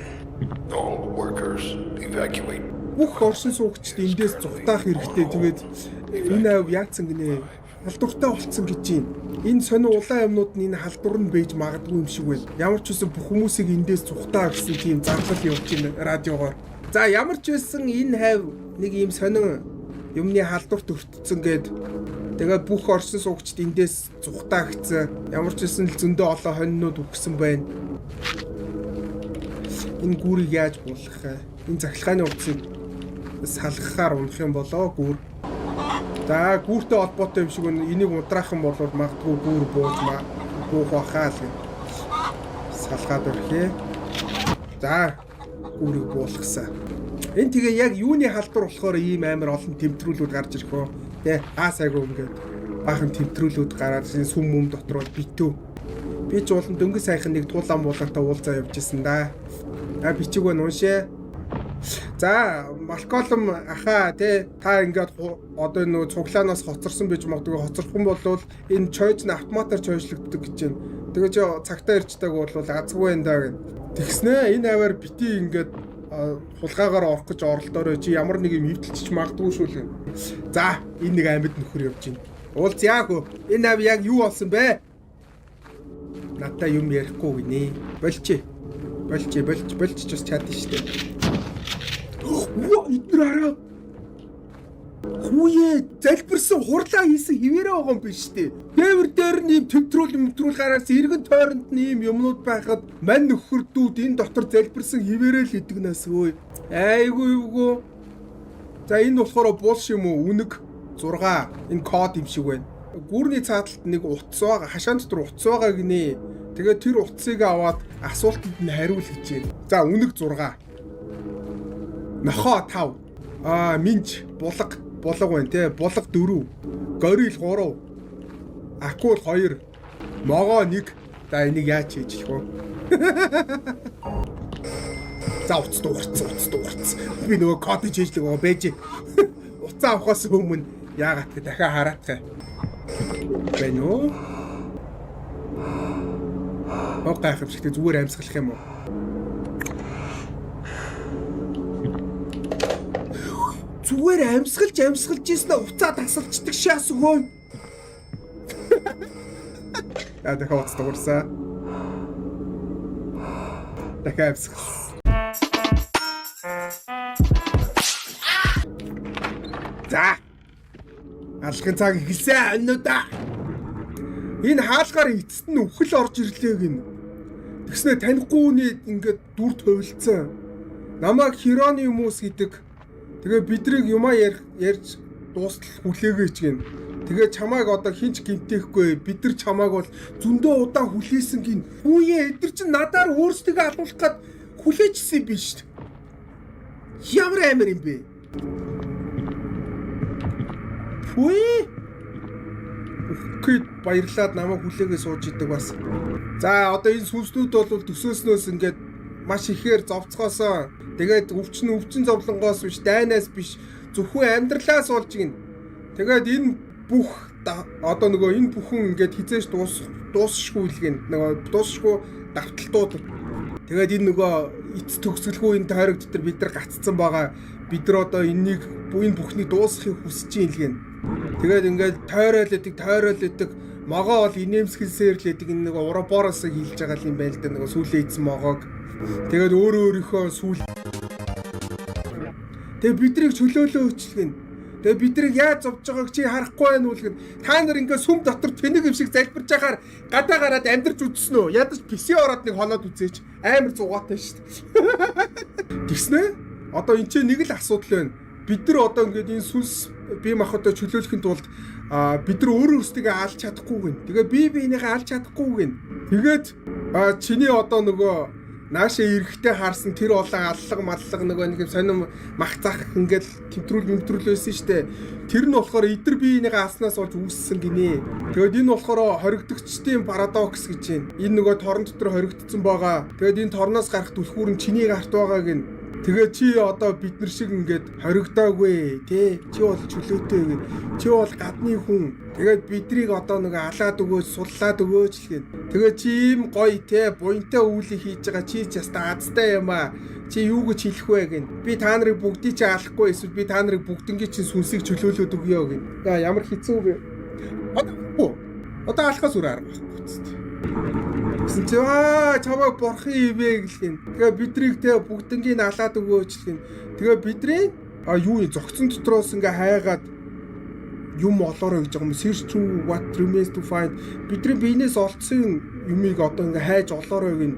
All workers evacuate. Бүх оршин суугчид эндээс зугтаах хэрэгтэй. Тэгээд энэ ав яатсан гинэ? Халдвартай болцсон гэж байна. Энэ сонин улаан юмнууд нь энэ халдвар нь байж магадгүй юм шиг байна. Ямар ч үсэн бүх хүмүүсийг эндээс зугтаа гэсэн тийм зарлал явж байна радиогоор. За, ямар ч байсан энэ хав нэг ийм сонин юмны халдварт өртсөн гээд тэгээд бүх оршин суугчид эндээс зугтаа гэсэн. Ямар ч байсан л зөндөө олон хонинууд үхсэн байна. Энэ гүүрийг яаж буулгах вэ? Энэ цахилгааны утсыг салгахаар унах юм болоо гүүр. За, гүүртэй холбоотой юм шиг байна. Энийг удраах юм бол магадгүй гүүр бууж буух байхаа л гэх. Салгаад өрхөө. За, гүүрийг буулгасан. Энэ тэгээ яг юуны халдвар болохоор ийм амар олон тэмтрүүлүүд гарч ирэх вэ? Тэ, аа сайгүй ингээд баахан тэмтрүүлүүд гараад энэ сүм мүм дотор бол битүү. Би ч уулан дөнгөж сайхан нэг туулаан буулгатай уулзаа явж исэн да. А, бичиг байна, уншээ. За, Малколм аха тий, та ингээд одоо нөгөө цуглаанаас хоцорсон байж магадгүй, хоцорох юм бол энэ чойж нь автоматар чойжлогддог гэж байна. Тэгээ чи цагтаа ирж тааг бол азгүй байна даа гэн. Тэгснэ энэ аваар бити ингээд хулгаагаар орох гэж оролдоорой, чи ямар нэг юм эвдэлчих магадгүй шүү л гэн. За, энэ нэг амьд нөхөр явж байна. Уулзъя хөө. Энэ ав яг юу болсон бэ? Надаа юм ярихгүй гинэ. Болчих. Болчих, больч больч ч бас чадна шүү дээ. Үу, эднэр хараа. Хүүе, залбирсан, хурлаа хийсэн хിവэрэ байгаа юм биш үү? Дээвэр дээр нь ийм тэмтрүүл мэмтрүүл гараас эргэн тойронд нь ийм юмнууд байхад мань нөхөрдүүд энэ дотор залбирсан хിവэрэ л идэг нас өө. Айгүй юугүй. За, энэ болохоор булш юм уу? Үнэг 6. Энэ код юм шиг байна. Гүүрний цааталт нэг утас байгаа. Хашаан дотор утас байгаа гинэ. Тэгээд тэр утсыг аваад асуултанд нь хариул гэж байна. За, үнэг 6. Нохоо 5. Аа, минж булаг булаг байна те. Булаг 4. Горил 3. Акул 2. Могоо 1. За, энийг яаж хийж вэ? За, утас дуурцсан, утас дуурцсан. Би нөгөө кодыг чийжлэг байгаа байж. Утсаа авахаас өмнө яагаад тэ дахиад хараатах байна уу? Оо, гайхамшигтай, зүгээр амьсгалах юм уу? Зүгээр амьсгалж амьсгалж ийсэн уцаа тасалчдаг шаас хөө. Аа, дахиад утас дуурсан. Дахиад амьсгалсан. За. Алхахын цаг эхэлсэн хоньнуудаа. Энэ хаалгаар эцэст нь үхэл орж ирлээ гин. Тэгснэ танихгүй хүний ингээд дүр товилцсон. Намайг Хиронимус гэдэг. Тэгээ бидрийг юмаа ярьж дуустал хүлээгээч гин. Тэгээ чамайг одоо хинч гинтэхгүй. Бид нар чамайг бол зөндөө удаан хүлээсэн гин. Хүүе эдэр чинь надаар өөрсдийгөө алуулах гад хүлээжсэн юм биш. Ямар амар юм бэ? Пүй. Үхгээд баярлаад намайг хүлээгээ сууж идэг бас. За одоо энэ сүнснүүд бол төсөөснөөс ингээд маш ихээр зовцгоосон. Тэгээд өвчин зовлонгоос биш, дайнаас биш, зөвхөн амьдралаас болж гин. Тэгээд энэ бүх одоо нөгөө энэ бүхэн ингээд хизээж дуусшгүй л гин. Нөгөө дуусшгүй давталтууд. Тэгээд энэ нөгөө эц төгсгөлгүй энэ тойрог дотор бид нар гаццсан байгаа. Бид нар одоо энэнийг энэ бүхнийг дуусгахыг хүсэж ийн л гин. Тэгээд ингээд тойроол идэг. Могоо бол инээмсэглсээр л идэг. Энэ нөгөө уроборосыг хилж байгаа юм байна л да. Нөгөө сүүлээ идсэн могоог. Тэгээд өөрөө өөрийнхөө сүүл. Тэгээд бидрийг чөлөөлөө өчлгэн. Тэгээд бидрийг яаж зовж байгааг чи харахгүй байна уу гэн. Та нар ингээд сүм дотор тэнэг юм шиг залбирж байхаар гадаа гараад амьдарч үзсэн үү? Ядаж PC ороод нэг хоноод үзээч. Амар зугаатай шүү дээ. Тэгснэ? Одоо энэ ч нэг л асуудал байна. Бид нар одоо ингээд энэ сүнс бие махбодоо чөлөөлөхийн тулд бид нар өөрөө өөрсдийгөө алж чадахгүй гэн. Тэгээ бие биенийхээ алж чадахгүй гэн. Тэгээд чиний одоо нөгөө наашаа эрэхтэй харсан тэр олон аллага маллага нөгөө нэг юм сонин мах зах ингээл тэмтрүүл байсан штэ. Тэр нь болохоор эдэр биенийхээ алснаас болж үүссэн гинэ. Тэгээд энэ болохоор хоригдогчдын парадокс гэж байна. Энэ нөгөө торон дотор хоригдсон байгаа. Тэгээд энэ торноос гарах түлхүүр нь чиний гарт байгаа гин. Тэгээ чи одоо бид нар шиг ингээд хоригдоогүй тий. Чи бол чөлөөтэй гин. Чи бол гадны хүн. Тэгээд бидрийг одоо нэг алаад өгөөч, суллаад өгөөч л гин. Тэгээ чи ийм гоё тий, буянтай үйлийг хийж байгаа чи ч яста азтай юм аа. Чи юу гэж хэлэх вэ гин. Би та нарыг бүгдийг чи алахгүй эсвэл би та нарыг бүгднгийн чинь сүнсийг чөлөөлөөд өгье гин. Яа ямар хэцүү бэ? Одоо алхаас өөр арга байхгүй үст. Гэсэн чи чамайг бурхан ивэ гэлхин. Тэгээ бидрийг те бүгднгийн алаад өгөөч л гин. Тэгээ бидний юу юм зогцон дотроос ингээ хайгаад юм олоорой гэж байгаа юм. Search through what remains to find. Бидний биенээс олдсон юмыг одоо ингээ хайж олоорой гин.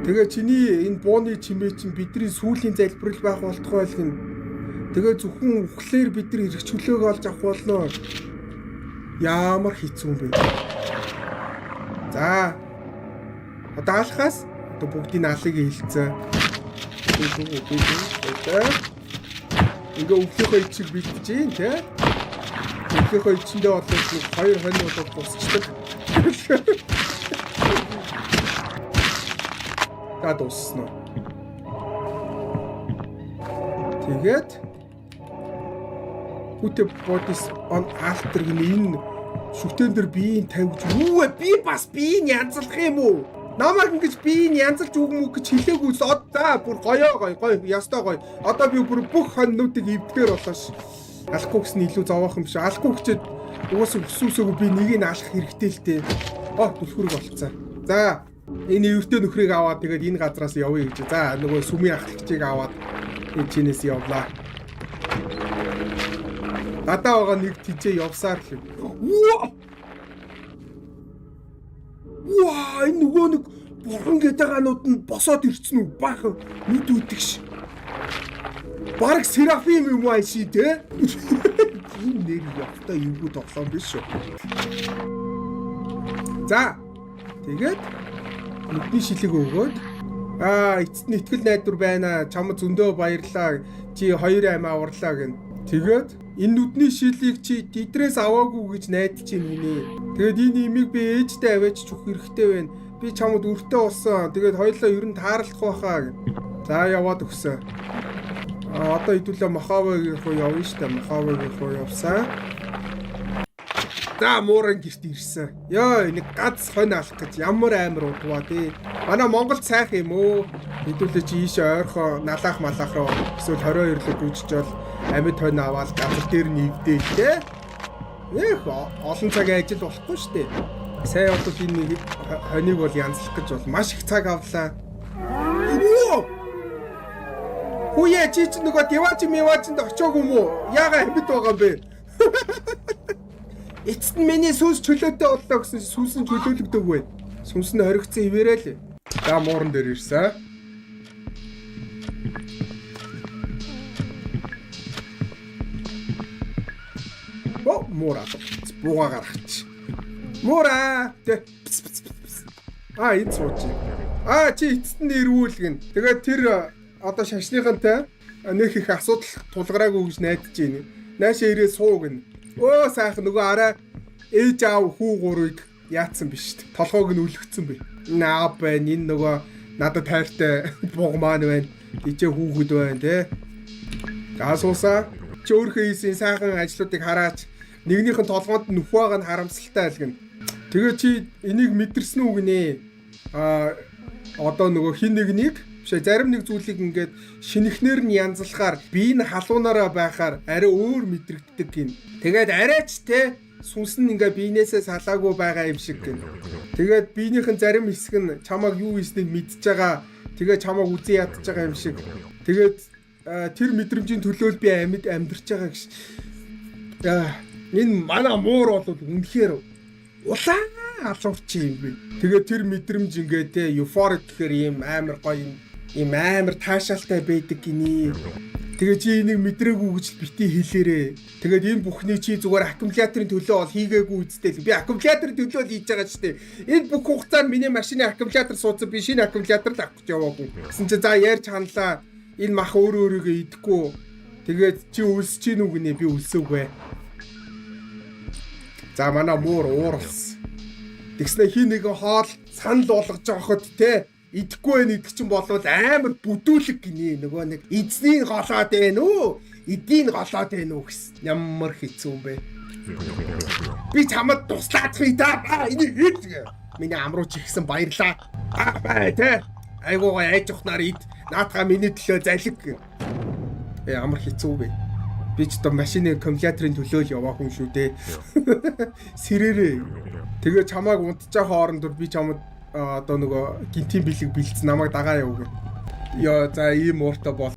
Тэгээ чиний энэ бууны чимээ чинь бидний сүүлийн залбирал байх болтугай л гин. Тэгээ зөвхөн үхлээр бид нар эрх чөлөөг олж авах болно. Ямар хэцүү юм бэ? За. Одоо алхаас одоо бүгдийг алыг хэлцээ. Ингээ өвлийнхөө ичиг бэлтэж гин тэ. Өвлийнхөө ичэндээ бол нэг хоёр хонь болоод дуусчихдаг. За дууссан уу? Тэгээд Put the bodies on altar гэнэ энэ шүтэн дээр биеийн тавьж юу вэ? Би бас биеийг янзлах юм уу? Намайг ингэж биеийг янзалж үг мүг гэж хэлээгүй. За бүр гоё гоё гоё ястай гоё. Одоо би бүр бүх хоньнуудыг эвдэхээр болоо ш. Алахгүй гэсэн илүү зовоох юм биш. Алахгүй гэчээд угаасаа өсөөсөөгүй би нэгийг алах хэрэгтэй л дээ. Түлхүүрэг болцсон. За энэ эвэртэй нөхрийг аваад тэгээд энэ газраас явъя гэж. За нөгөө сүмийн ахлагчийг аваад энэ чинээс явлаа. Гадаа байгаа нэг тижээ явсаар л юм. Ваа, энэ нөгөө нэг бурхан гэдэг гаанууд нь босоод ирсэн үү? Баахан нүд үдгш. Бараг Серафим юм аа ши тэ? Энэ нэр явтай эвгүй тоглоом биш шүү. За. Тэгээд нүдний шилэг өгөөд эцэст нь итгэл найдвар байна. Чамд зөндөө баярлаа. Чи хоёр амиа аварлаа гэн. Тэгээд энэ нүдний шилийг чи тэдрээс аваагүй гэж найдаж байна гинэ. Тэгээд энэ имийг би ээжтэй аваач өгөх хэрэгтэй байна. Би чамд өртөө болсон. Тэгээд хоёлоо ер нь таарлах байхаа гэн. За яваад өгсөн. Одоо хэдүүлээ Моховогийн руу явна штэ. Моховогийн руу явсан. За мууран гэрт ирсэн. Йоо нэг гац хонь алах гэж ямар амар удваа тий. Манай Монголд сайхан юм уу? Хэдүүлээ чи ийшээ ойрхон налаах малаах руу эсвэл 22 лөө гүйжчихэл амьд хонь аваад газар дээр нь ивдээ тий. Эх олон цаг ажил болохгүй штэ. Сая бол энэ нэг хоныг бол янзлах гэж бол маш их цаг авлаа. Үе, чи чи нөгөө дивач мивачнд очоогүй юм уу? Яага амьд байгаа юм бэ? Эцэст нь миний сүнс чөлөөтэй боллоо гэсэн сүнс нь чөлөөлөгдөөгүй. Сүнс нь хоригдсон ивэрээ л. За, мууран дээр ирсэн. О, муур алга. Бууга гаргач. Муура. Тэ. А, энд сууж. А, чи эцэст нь ирвүүл гин. Тэгээд тэр одоо шашныхантай нэг их асуудал тулгараагүй гэж найдаж байна. Наашаа ирээ суу гин. Өө, сайхан нөгөө арай ээж аав хүү гурыг яатсан биш үү? Толгойг нь үлгцсэн би. Наа байна. Энэ нөгөө надад хайртай буг маань байна. Тийчээ хүүхэд байна те. За, суусан. Чи өөрийнхөө хийсэн сайхан ажлуудыг хараач. Нэгнийх нь толгойд нүх байгаа нь харамсалтай л гин. Тэгээ чи энийг мэдэрсэн үү гинэ? А, одоо нөгөө хин нэгнийг биш, зарим нэг зүйлийг ингээд шинэхнэр нь янзлахаар, бие нь халуунаараа байхаар арай өөр мэдрэгддэг гин. Тэгээд арайч те сүнс нь ингээ биенээсээ салаагүй байгаа юм шиг гин. Тэгээд биенийх нь зарим хэсэг нь чамааг юу хийснийг мэдж байгаа. Тэгээд чамааг үзэн ядаж байгаа юм шиг. Тэгээд тэр мэдрэмжийн төлөө л би амьд амьдарч байгаа гэж. Энэ манай муур бол үнэхээр улаан алуурч юм бэ. Тэгээд тэр мэдрэмж ингээ те euphoric гэхээр ийм амар гоё юм, ийм амар таашаалтай байдаг гинэ. Тэгээ чи энийг мэдрээгүй гэж бити хэлээрээ. Тэгээд энэ бүхний чи зүгээр аккумуляторын төлөө бол хийгээгүй үсттэй л. Би аккумуляторын төлөө л хийж байгаа ч тийм. Энэ бүх хугацаанд миний машины аккумулятор суудсан, би шинэ аккумулятор л авах гэж яваагүй. Гэсэн чи за ярьж ханлаа. Энэ мах өөрөө өөрийгөө идэхгүй. Тэгээд чи өлсөж гин үү гинэ, би өлсөөгүй. За, манай муур ууралсан. Тэгснэ хин нэгэн хоол санал болгож байхад те идэхгүй байх гэдэг чинь болвол амар бүдүүлэг гинэ, нөгөө нэг эзний голоод байна уу, эдийн голоод байна уу гэсэн, ямар хэцүү юм бэ. Би чамд туслаад хий та, энийг ид, миний амрууч ихсэн, баярлаа, аа бай те, айгуу гой айж ухнаар ид, наатгаа миний төлөө залиг. Ямар хэцүү бэ. Би ч одоо машины аккумуляторын төлөө л яваа хүн шүү дээ, сэрээрээ. Тэгээ чамааг унтчих хооронд би чамд одоо нөгөө гинтийн бэлэг бэлдсэн, намайг дагаа яв гэх. Йоо, за, ийм ууртай бол.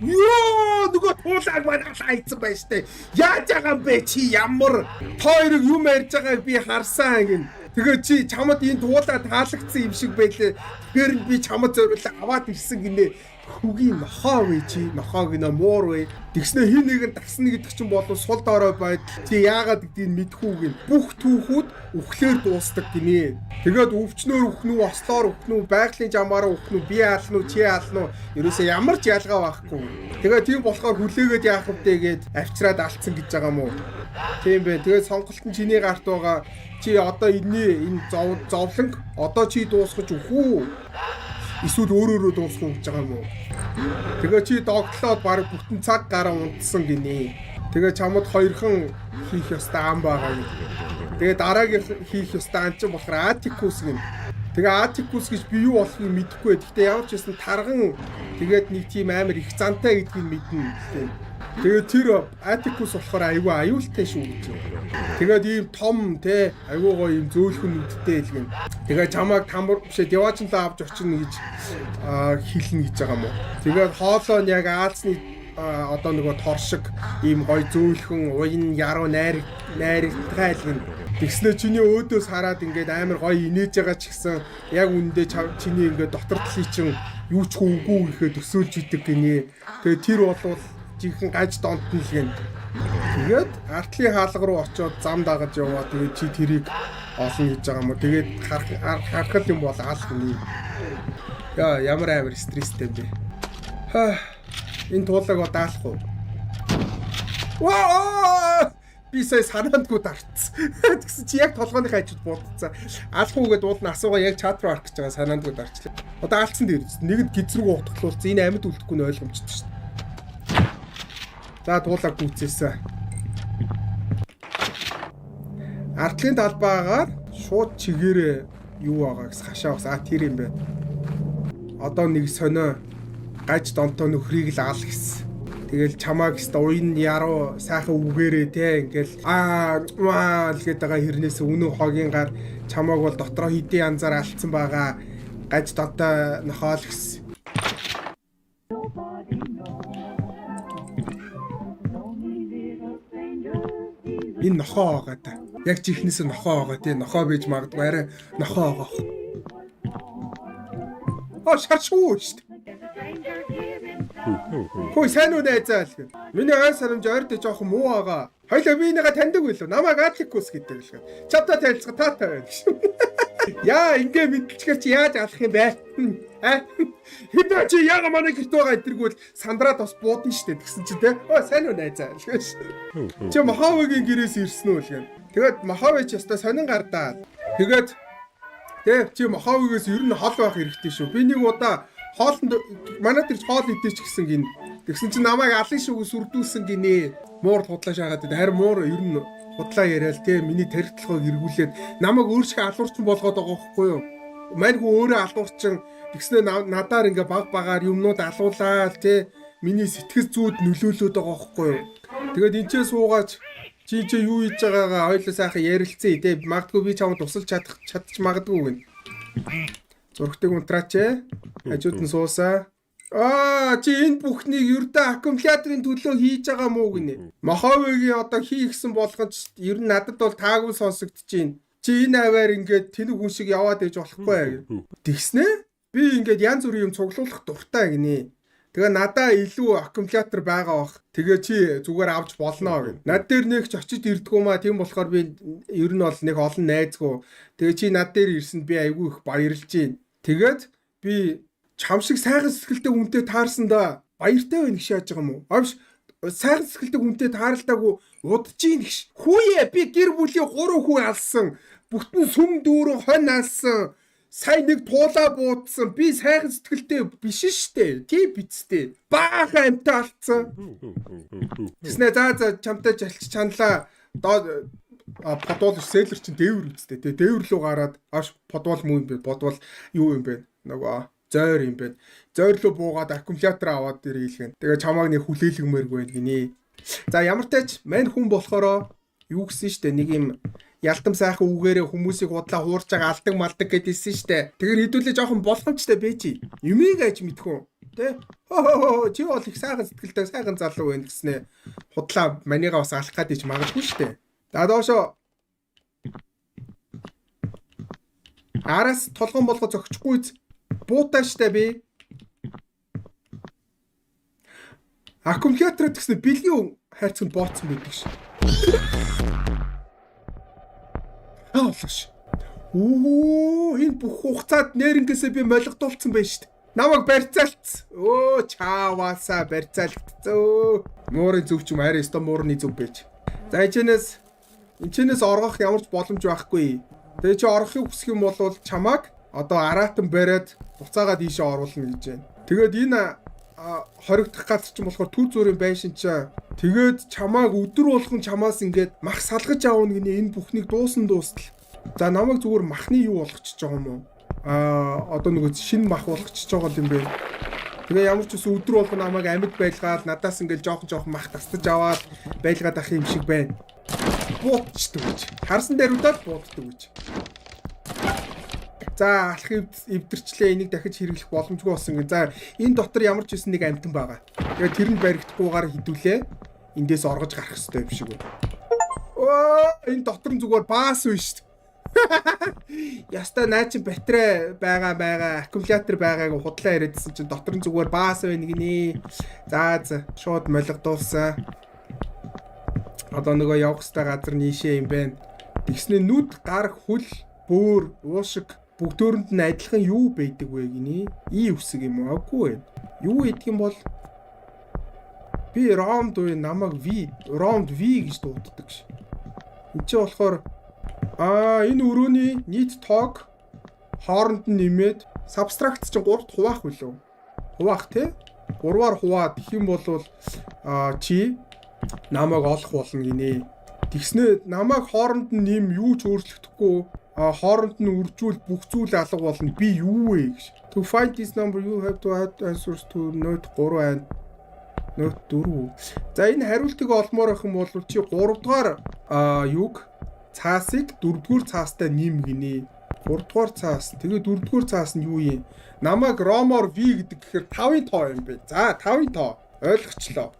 Йоо, нөгөө туулааг маань хайцсан байж тээ. Яаж байгаа юм бэ, чи ямар та хоёрыг юм ярьж байгааг би харсан гин. Тэгээ чи чамд энэ туулаа таалагдсан юм шиг байлээ. Тэгэхээр би чамд зориулан аваад ирсэн гинэ. Хүүгийн нохоо вэ, чи нохоо гинэ, муур вэ. Тэгснэ хин нэгэн дасна гэдэг чинь болов сул дорой байдал, чи яагаад гэдгийг мэдхүү гин. Бүх түүхүүд үхлээр дуустдаг гинэ. Тэгээд өвчнөр үхнэ үү, ослоор үхнэ үү, байгалийн жамаараа үхнэ үү, би ална уу, чи ална уу, ерөөсөө ямар ч ялгаа байхгүй. Тэгээд тийм болохоор хүлээгээд яах вэ гээд авчираад алдсан гэж байгаа юм уу? Тийм бэ. Тэгээд сонголт нь чиний гарт байгаа. Чи одоо энэний энэ зовлонг одоо чи дуусгаж өгөх үү? Эсвэл өөр өөрөө дуусгах уу гэж байгаа юм уу? Тэгээ чи догтлоод баг бүтэн цаг гарan унтсан гинэ. Тэгээ чамд хоёрхан хийх ёстой ам байгаа юм. Тэгээ дараагийн хийх ёстой ан чинь болохоор Атикус гин. Тэгээ Атикус гэж би юу болохыг мэдэхгүй. Гэхдээ ямар ч байсан тарган, тэгээд нэг тийм амар их зантай гэдгийг мэднэ. Тэгээд тэр Атикус болохоор айгүй аюултай шүү гэж. Тэгээд ийм том те айгүй гоё ийм зөөлхөн нүдтэй л гин. Тэгээд чамайг тамбар бишээ деваачнлаа авч очино гэж хэлнэ гэж байгаа юм уу. Тэгээд хоолой нь яг аалзны одоо нөгөө тор шиг ийм гоё зөөлхөн уян яруу найр найрагтай л гин. Тэгснэ чиний өөдөөс хараад ингээд амар гоё инээж байгаа ч гэсэн яг үүндээ чиний ингээд дотор талын чинь юу ч үгүй гэхэд өсөөлж идэг гинэ. Тэгээ тэр болвол жинхэнэ гаж донтно л гин. Тэгээд артлын хаалга руу очиод зам дагаж яваа. Тэгээд чи тэрийг олно гэж байгаа юм уу? Тэгээд харах юм бол аал гинэ. Яа, ямар амар стресстэй юм бэ? Ха. Энэ туулаг одоо аалах уу? Ваа! Би сая санаандгүй дарцсан. Тэгсэн чи яг толгойн хажууд буудцсан. Алах уу гэдээ уулна асуугаа яг чат руу харах гэж байгаа, санаандгүй дарчлаа. Одоо алдсан дээр нэгд гиз рүү утгалуулсан. Энэ амьд үлдэхгүй нь ойлгомжтой шүү дээ. За, туулаг гүйцээсэн. Артлын талбайгаар шууд чигээрээ юу байгаа гэсэн хашаа бас, а, тэр юм байна. Одоо нэг сонио гаж донтоо нөхрийг л аал гэсэн. Тэгэл чамааг өстө уян яруу сайхан үгээрээ те ингээл аа ваа л гээд байгаа хэрнээс үнэн хогийн гар чамааг бол дотроо хэдийн янзаар алдсан байгаа. Гаж донтой нохоо л гэсэн. Энэ нохоо байгаа та. Яг чихнээс нохоо байгаа тий. Нохоо бийж магадгүй арай нохоо байгаа. Аа шаршгүй шүү дээ. Хөөе сайн уу найзаа л гэх. Миний ой санамж ойр дэ жоохон муу байгаа. Хоёлаа би нэга таньдаг билүү? Намайг Атликус гэдэг л гэх. Чамтай танилцах таатай байна гэж. Яа ингээ мэдлчгээр чи яаж алах юм бэ? А? Хэдэ чи яга манай гэрт байгаа эдэргүүл сандраад бас буудна штэ тэгсэн чи те. Ой сайн уу найзаа л гэж. Чи Моховигийн гэрээс ирсэн үү л гэн. Тэгээд Мохови ч ёстой сонин гардаа. Тэгээд тэ чи Моховигээс ер нь хол байх хэрэгтэй шүү. Би нэг удаа хоолнд манай тэр хоол идээч гэсэн гин. Тэгсэн чи намайг алын шүг сүрдүүлсэн гинэ. Муур худлаа шаагаад байд. Харин муур ер нь худлаа яриад те миний тархитлагыг эргүүлээд намайг өөрсгөө алуурчин болгоод байгаа байхгүй юу? Маньгүй өөрөө алуурчин тэгснэ надаар ингээ баг багаар юмнууд алуулаад те миний сэтгэл зүйд нөлөөлөөд байгаа байхгүй юу? Тэгээд энэ ч суугаач чи чи юу хийж байгаагаа хоёлоо сайхан ярилцъя те магадгүй би чамд тусалж чадах чадчих магадгүй гин. Зургтыг унтраач ээ. Хажууд нь суусаа. Аа чи энэ бүхнийг ердөө аккумуляторын төлөө хийж байгаа мó гинэ. Моховигийн одоо хийхсэн болгонд ер нь надад бол таагүй сонсогдож байна. Чи энэ аваар ингээд тэнэг хүн шиг яваад ээж болохгүй. Тэгснэ? Би ингээд янз бүрийн юм цуглуулах дуртай гинэ. Тэгээ надаа илүү аккумулятор байгаа бах. Тэгээ чи зүгээр авч болно гэнэ. Над дээр нэг ч очиж ирдгүү маа. Тийм болохоор би ер нь бол нэг олон найзгүй. Тэгээ чи над дээр ирсэнд би айгүй их баярлж байна. Тэгээд би чам шиг сайхан сэтгэлтэй хүнтэй таарсан да. Баяртай байна гэж яаж байгаа юм уу? Авш сайхан сэтгэлтэй хүнтэй таарлаагүй удаж ийн гэж. Хүүе би гэр бүлийн 3 хүү алсан. Бүтэн сүм дүүрэн хонь алсан. Сая нэг туулаа буудсан. Би сайхан сэтгэлтэй биш штэ. Тийм бицтэй. Баахан амтаа алдсан. Тэснэ за за чамтай жалч чанлаа. Доо подвол селлер чинь дээвэр үсттэй. Тэ дээвэр рүү гараад авш подвол муу юм бэ? Подвол юу юм бэ? Нөгөө зойр юм бэ. Зойр руу буугаад аккумулятор аваад ирээлгэн. Тэгээ чамааг нэг хүлээлгмээргүй байна гинэ. За ямар тач мань хүн болохоро юу гэсэн штэ нэг юм ялтам сайхан үгээрээ хүмүүсийг худлаа хуурч байгаа алдаг малдаг гэдээсэн штэ. Тэгэхээр хэдүүлээ жоохон болгомжтой байж. Юмыг аж мэдхүн. Тэ? Хоо чи бол их сайхан сэтгэлтэй сайхан залуу байна гэснэ. Худлаа маныгаа бас алах гээд ич магадгүй штэ. За доошо араас толгон болгоо зөгчихгүй буутай штэ би. Аккумулятор гэснэ бэлгийн хайрцагт бооцсон байдаг ш. Хаалгаш. Үу энэ бүх хугацаанд нэрнгээсээ би молигдуулсан байж штэ. Намайг барьцаалц. Өө чааваасаа барьцаалагдсан. Муурын зөв ч юм арай өстө муурны зөв байж. За энэчнээс оргох ямар ч боломж байхгүй. Тэгээ чи орохыг хүсэх юм бол чамааг одоо араатан бариад буцаагаад ийшээ оруулна гэж байна. Тэгээд энэ хоригдох газар чинь болохоор төр зүрийн байшин чинь тэгээд чамааг өдөр болгон чамаас ингээд мах салгаж аавна гинэ энэ бүхнийг дуусан дуустал. За намайг зүгээр махны юу болгочихж байгаа юм уу? Аа одоо нөгөө шинэ мах болгочихж байгаа юм бэ. Тэгээ ямар ч үсэн өдөр болгон намайг амьд байлгаад надаас ингээд жоохон жоохон мах тастаж аваад байлгаад ах юм шиг байна. Буудчихдаг гэж. Харсан дээр удаад бууддаг гэж. За алах эвдэрчлээ энийг дахиж хэрэглэх боломжгүй болсон гэн. За энэ дотор ямар ч үсэн нэг амтан байгаа. Тэгээ тэр нь баригдахгүйгээр хідүүлээ. Эндээс оргож гарах хэрэгтэй юм шиг байна. Оо энэ дотор нь зүгээр баас байна шүү дээ. Яста наа чи батарей байгаа аккумулятор байгааг худлаа яриадсэн чинь дотор нь зүгээр баас байна гинэ. За за шууд молигдуулсан. Одоо нөгөө явах хэрэгтэй газар нийшээ юм байна. Тэгснэ нүд, гар, хөл, бөөр, уушиг бүгдөөрөнд нь адилхан юу байдаг вэ гинэ? И үсэг юм уу? Үгүй ээ. Юу идэх юм бол би Ромд уу намайг V, Ромд V гэж дууддаг ш. Энд чи болохоор энэ өрөөний нийт тоог хооронд нь нэмээд subtract чинь 3-т хуваах билүү? Хуваах тий? 3-аар хуваад гэх юм бол чи намайг олох болно гинэ. Тэгснэ намайг хооронд нь нэм юу ч өөрчлөгдөхгүй хооронд нь үржүүл бүх зүйл алга болно. Би юу вэ гэж. To find this number you have to add answers to note 3 and note 4. За энэ хариултыг олмоор байх юм бол чи 3 дугаар юг цаасыг 4 дугаар цаастай нэм гинэ. 3 дугаар цаас. Тэгээ 4 дугаар цаас нь юу юм? Намайг Ромоор V гэдэг гэхээр 5-ын тоо юм бэ. За, 5-ын тоо. Ойлгочлоо.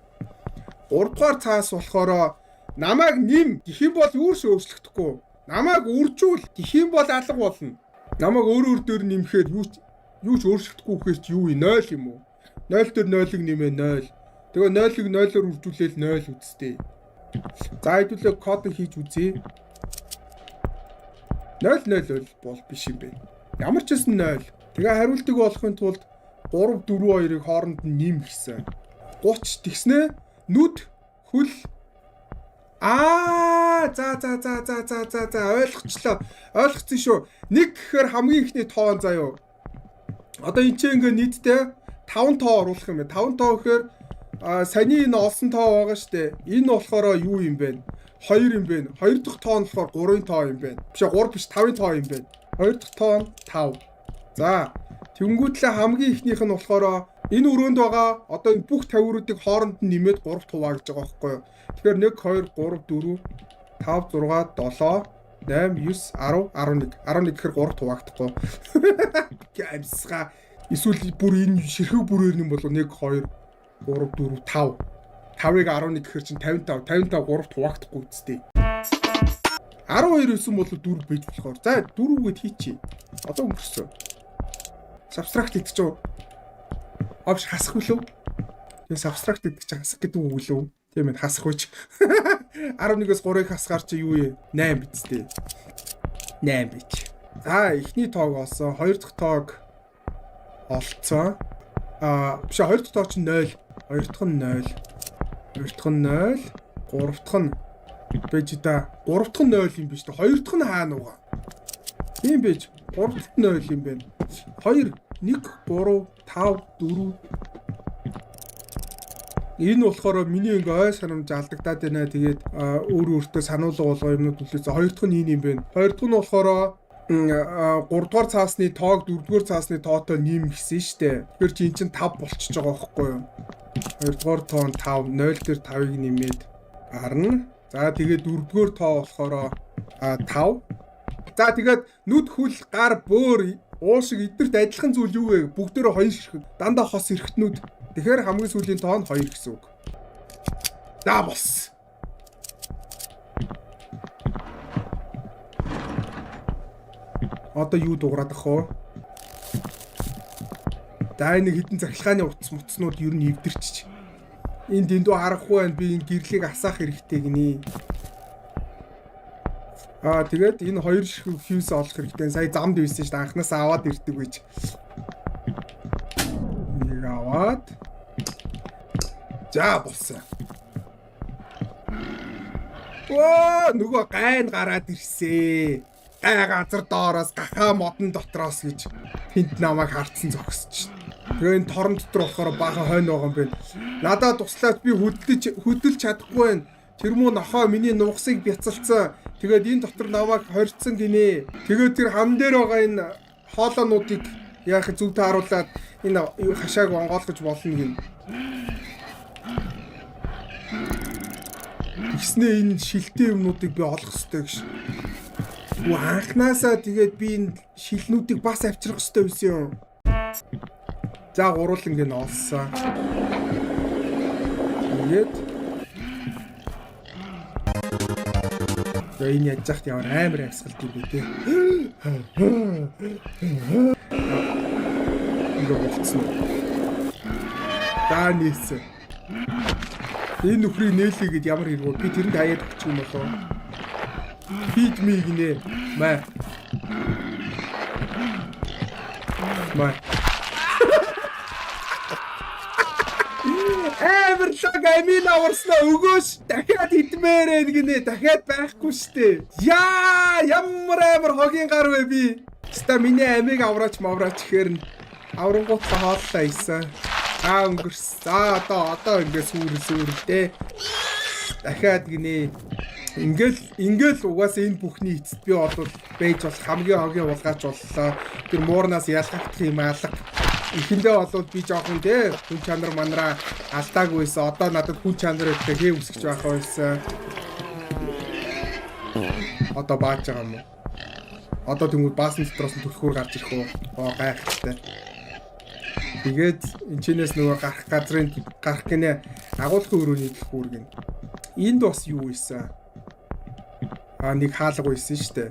3 дугаар цаас болохоор намайг нэм гэх юм бол юу ч өөрчлөгдөхгүй. Намайг үржүүл гэх юм бол алга болно. Намайг өөр өөр дээр нэмэхээр юу ч өөрчлөгдөхгүй гэхээр чи юу юм? 0 юм уу? 0 дээр 0-ыг нэмээ 0. Тэгээ 0-ыг 0-оор үржүүлээл 0 үсттэй. За, хэдүүлээ код хийж үзье. 0 0 бол биш юм бэ. Ямар ч байсан 0. Тэгээ хариултыг олохын тулд 3 4 2-ыг хооронд нь нэм гэсэн. 30 тэгснэ нүд хөл. Аа, за за за за за за за, ойлгочлоо. Ойлгоцсон шүү. Нэг гэхээр хамгийн ихний тоон заяо. Одоо энэ ч ингээ нийтдээ 5 тоо оруулах юм байна. 5 тоо гэхээр саяны энэ олсон тоо байгаа штэ. Энэ болохоор юу юм бэ? 2 юм бэ. Хоёр дахь тоо нь болохоор 3-ын тоо юм байна. Биш, 3 биш, 5-ын тоо юм байна. Хоёр дахь тоо нь 5. За, тэнгүүтлээ хамгийн ихнийх нь болохоор энэ өрөөнд байгаа одоо энэ бүх тавиуруудыг хооронд нь нэмээд 3 хуваа гэж байгаа байхгүй юу? Тэгэхээр 1 2 3 4 5 6 7 8 9 10 11. 11 гэхээр 3 хуваагдахгүй. Амьсгаа. Эсвэл бүр энэ ширхэг бүрээр юм болов 1 2 3 4 5. 5-ыг 11 гэхээр чинь 55. 55 3 хуваагдахгүй үсттэй. 12 байсан бол 4 байж болохоор. За, 4 гээд хийчихье. Одоо өнгөрсөн. Subtract гэдэг чинь авш хасах үлээ. Тэгээ subtract гэдэг чинь хасах гэдэг үг лөө. Тийм ээ, хасах үуч. 11-ээс 3-ыг хасгаар чи юу юм? 8 биз дээ. 8 бич. За, эхний тоог олсон, хоёр дахь тоог олцсон. Аа, биш, хоёр дахь тоо чинь 0. Хоёр дахь нь 0. Хоёр дахь нь 0. Гурав дахь нь байж да. Гурав дахь нь 0 юм биш үү? Хоёр дахь нь хаана угаа? Тийм байж. Гурав дахь нь 0 юм байна. 2 1 3 5 4. Энэ болохоор миний ингээ ой санамж алдагдаад байна. Тэгээд өөр өөртөө сануулга болгоо юмнууд үлээсэн. Хоёр дахь нь энэ юм байна. Хоёр дахь нь болохоор 3 дугаар цаасны тоог 4 дугаар цаасны тоотой нэм гэсэн штэ. Тэгэхээр чи эн чинь 5 болчихж байгаа байхгүй юу? 2 дугаар тоо нь 5, 0 дээр 5-ыг нэмээд гарна. За, тэгээд 4 дугаар тоо болохоор 5. За, тэгээд нүд, хөл, гар, бөөр, уушиг эднэрт адилхан зүйл юу вэ? Бүгдээрээ хоёр ширхэг. Дандаа хос эрхтнүүд. Тэгэхээр хамгийн сүүлийн тоо нь 2 гэсэн үг. За, болсон. Одоо юу дуурайд ах вэ? За, энэ хідэн цахилгааны утас муцнууд ер нь эвдэрчиж. Энд дэндүү харахгүй байна. Би энэ гэрлийг асаах хэрэгтэй гинэ. Аа, тэгээд энэ хоёр ширхэг fuse олох хэрэгтэй. Сая замд байсан шүү дээ. Анхнаасаа аваад ирдэг гэж. Нэг аваад. За, болсон. Оо, нөгөө гайн гараад ирсээ. Гай газар доороос, гахаа модон дотроос гэж тэнд намайг хардсан зогсож. Тэгээ энэ торон дотор болохоор баахан хойно байгаа юм байна. Надад туслаад, би хөдлөж хөдөлж чадахгүй байна. Тэр муу нохоо миний нугасыг бяцалцсан. Тэгээд энэ дотор намайг хорьцсон гинэ. Тэгээд тэр хам дээр байгаа энэ хоолоонуудыг яах зүг тааруулаад энэ хашааг онгойлгож болно гин. Тэгснээ энэ шилтэй юмнуудыг би олох ёстой гэж. Үу, анхнаасаа тэгээд би энэ шилнүүдийг бас авчрах ёстой байсан юм. За, гуруулан гин олсон. Тэгээд за, энэ яаж яхад ямар амар амьсгалт юм бэ те. Ингээ болцсон уу? За, нээсэн. Энэ нөхрийг нээлээ гэд ямар хэрэг вэ? Би тэрэнд хаяад өгчих юм болов. Feed me гинэ. Маа. Маа. Амар лаг амин аварснаа өгөөш, дахиад идмээрээ гинэ, дахиад байхгүй штэ. Яа, ямар амар хогийн гар вэ би. Ста миний амийг авраач мавраач гэхээр нь аврангууд хооллоо исэн. Аа, өнгөрс. За, одоо ингээ сүүр сүүр дээ. Дахиад гинэ. Ингээл ингээл угаасаа энэ бүхний эцэст би бол байж болох хамгийн хогийн хулгайч боллоо. Тэр муурнаас ялгагдах юм алга. Эхэндээ болвол би жоохон те хүн чанар манараа алдаагүй байсан. Одоо надад хүн чанар гэдэг хээ үсгэж байх байсан. Одоо бааж байгаа юм уу? Одоо тэнгууд баасан дотроос нь түлхүүр гарч ирэх үү? Оо, гайхалтай. Тэгээд энэчнээс нөгөө гарах газрын гарах гинэ, агуулгын өрөөний түлхүүр гин. Энд бас юу исэн? А, нэг хаалга байсан шүү дээ.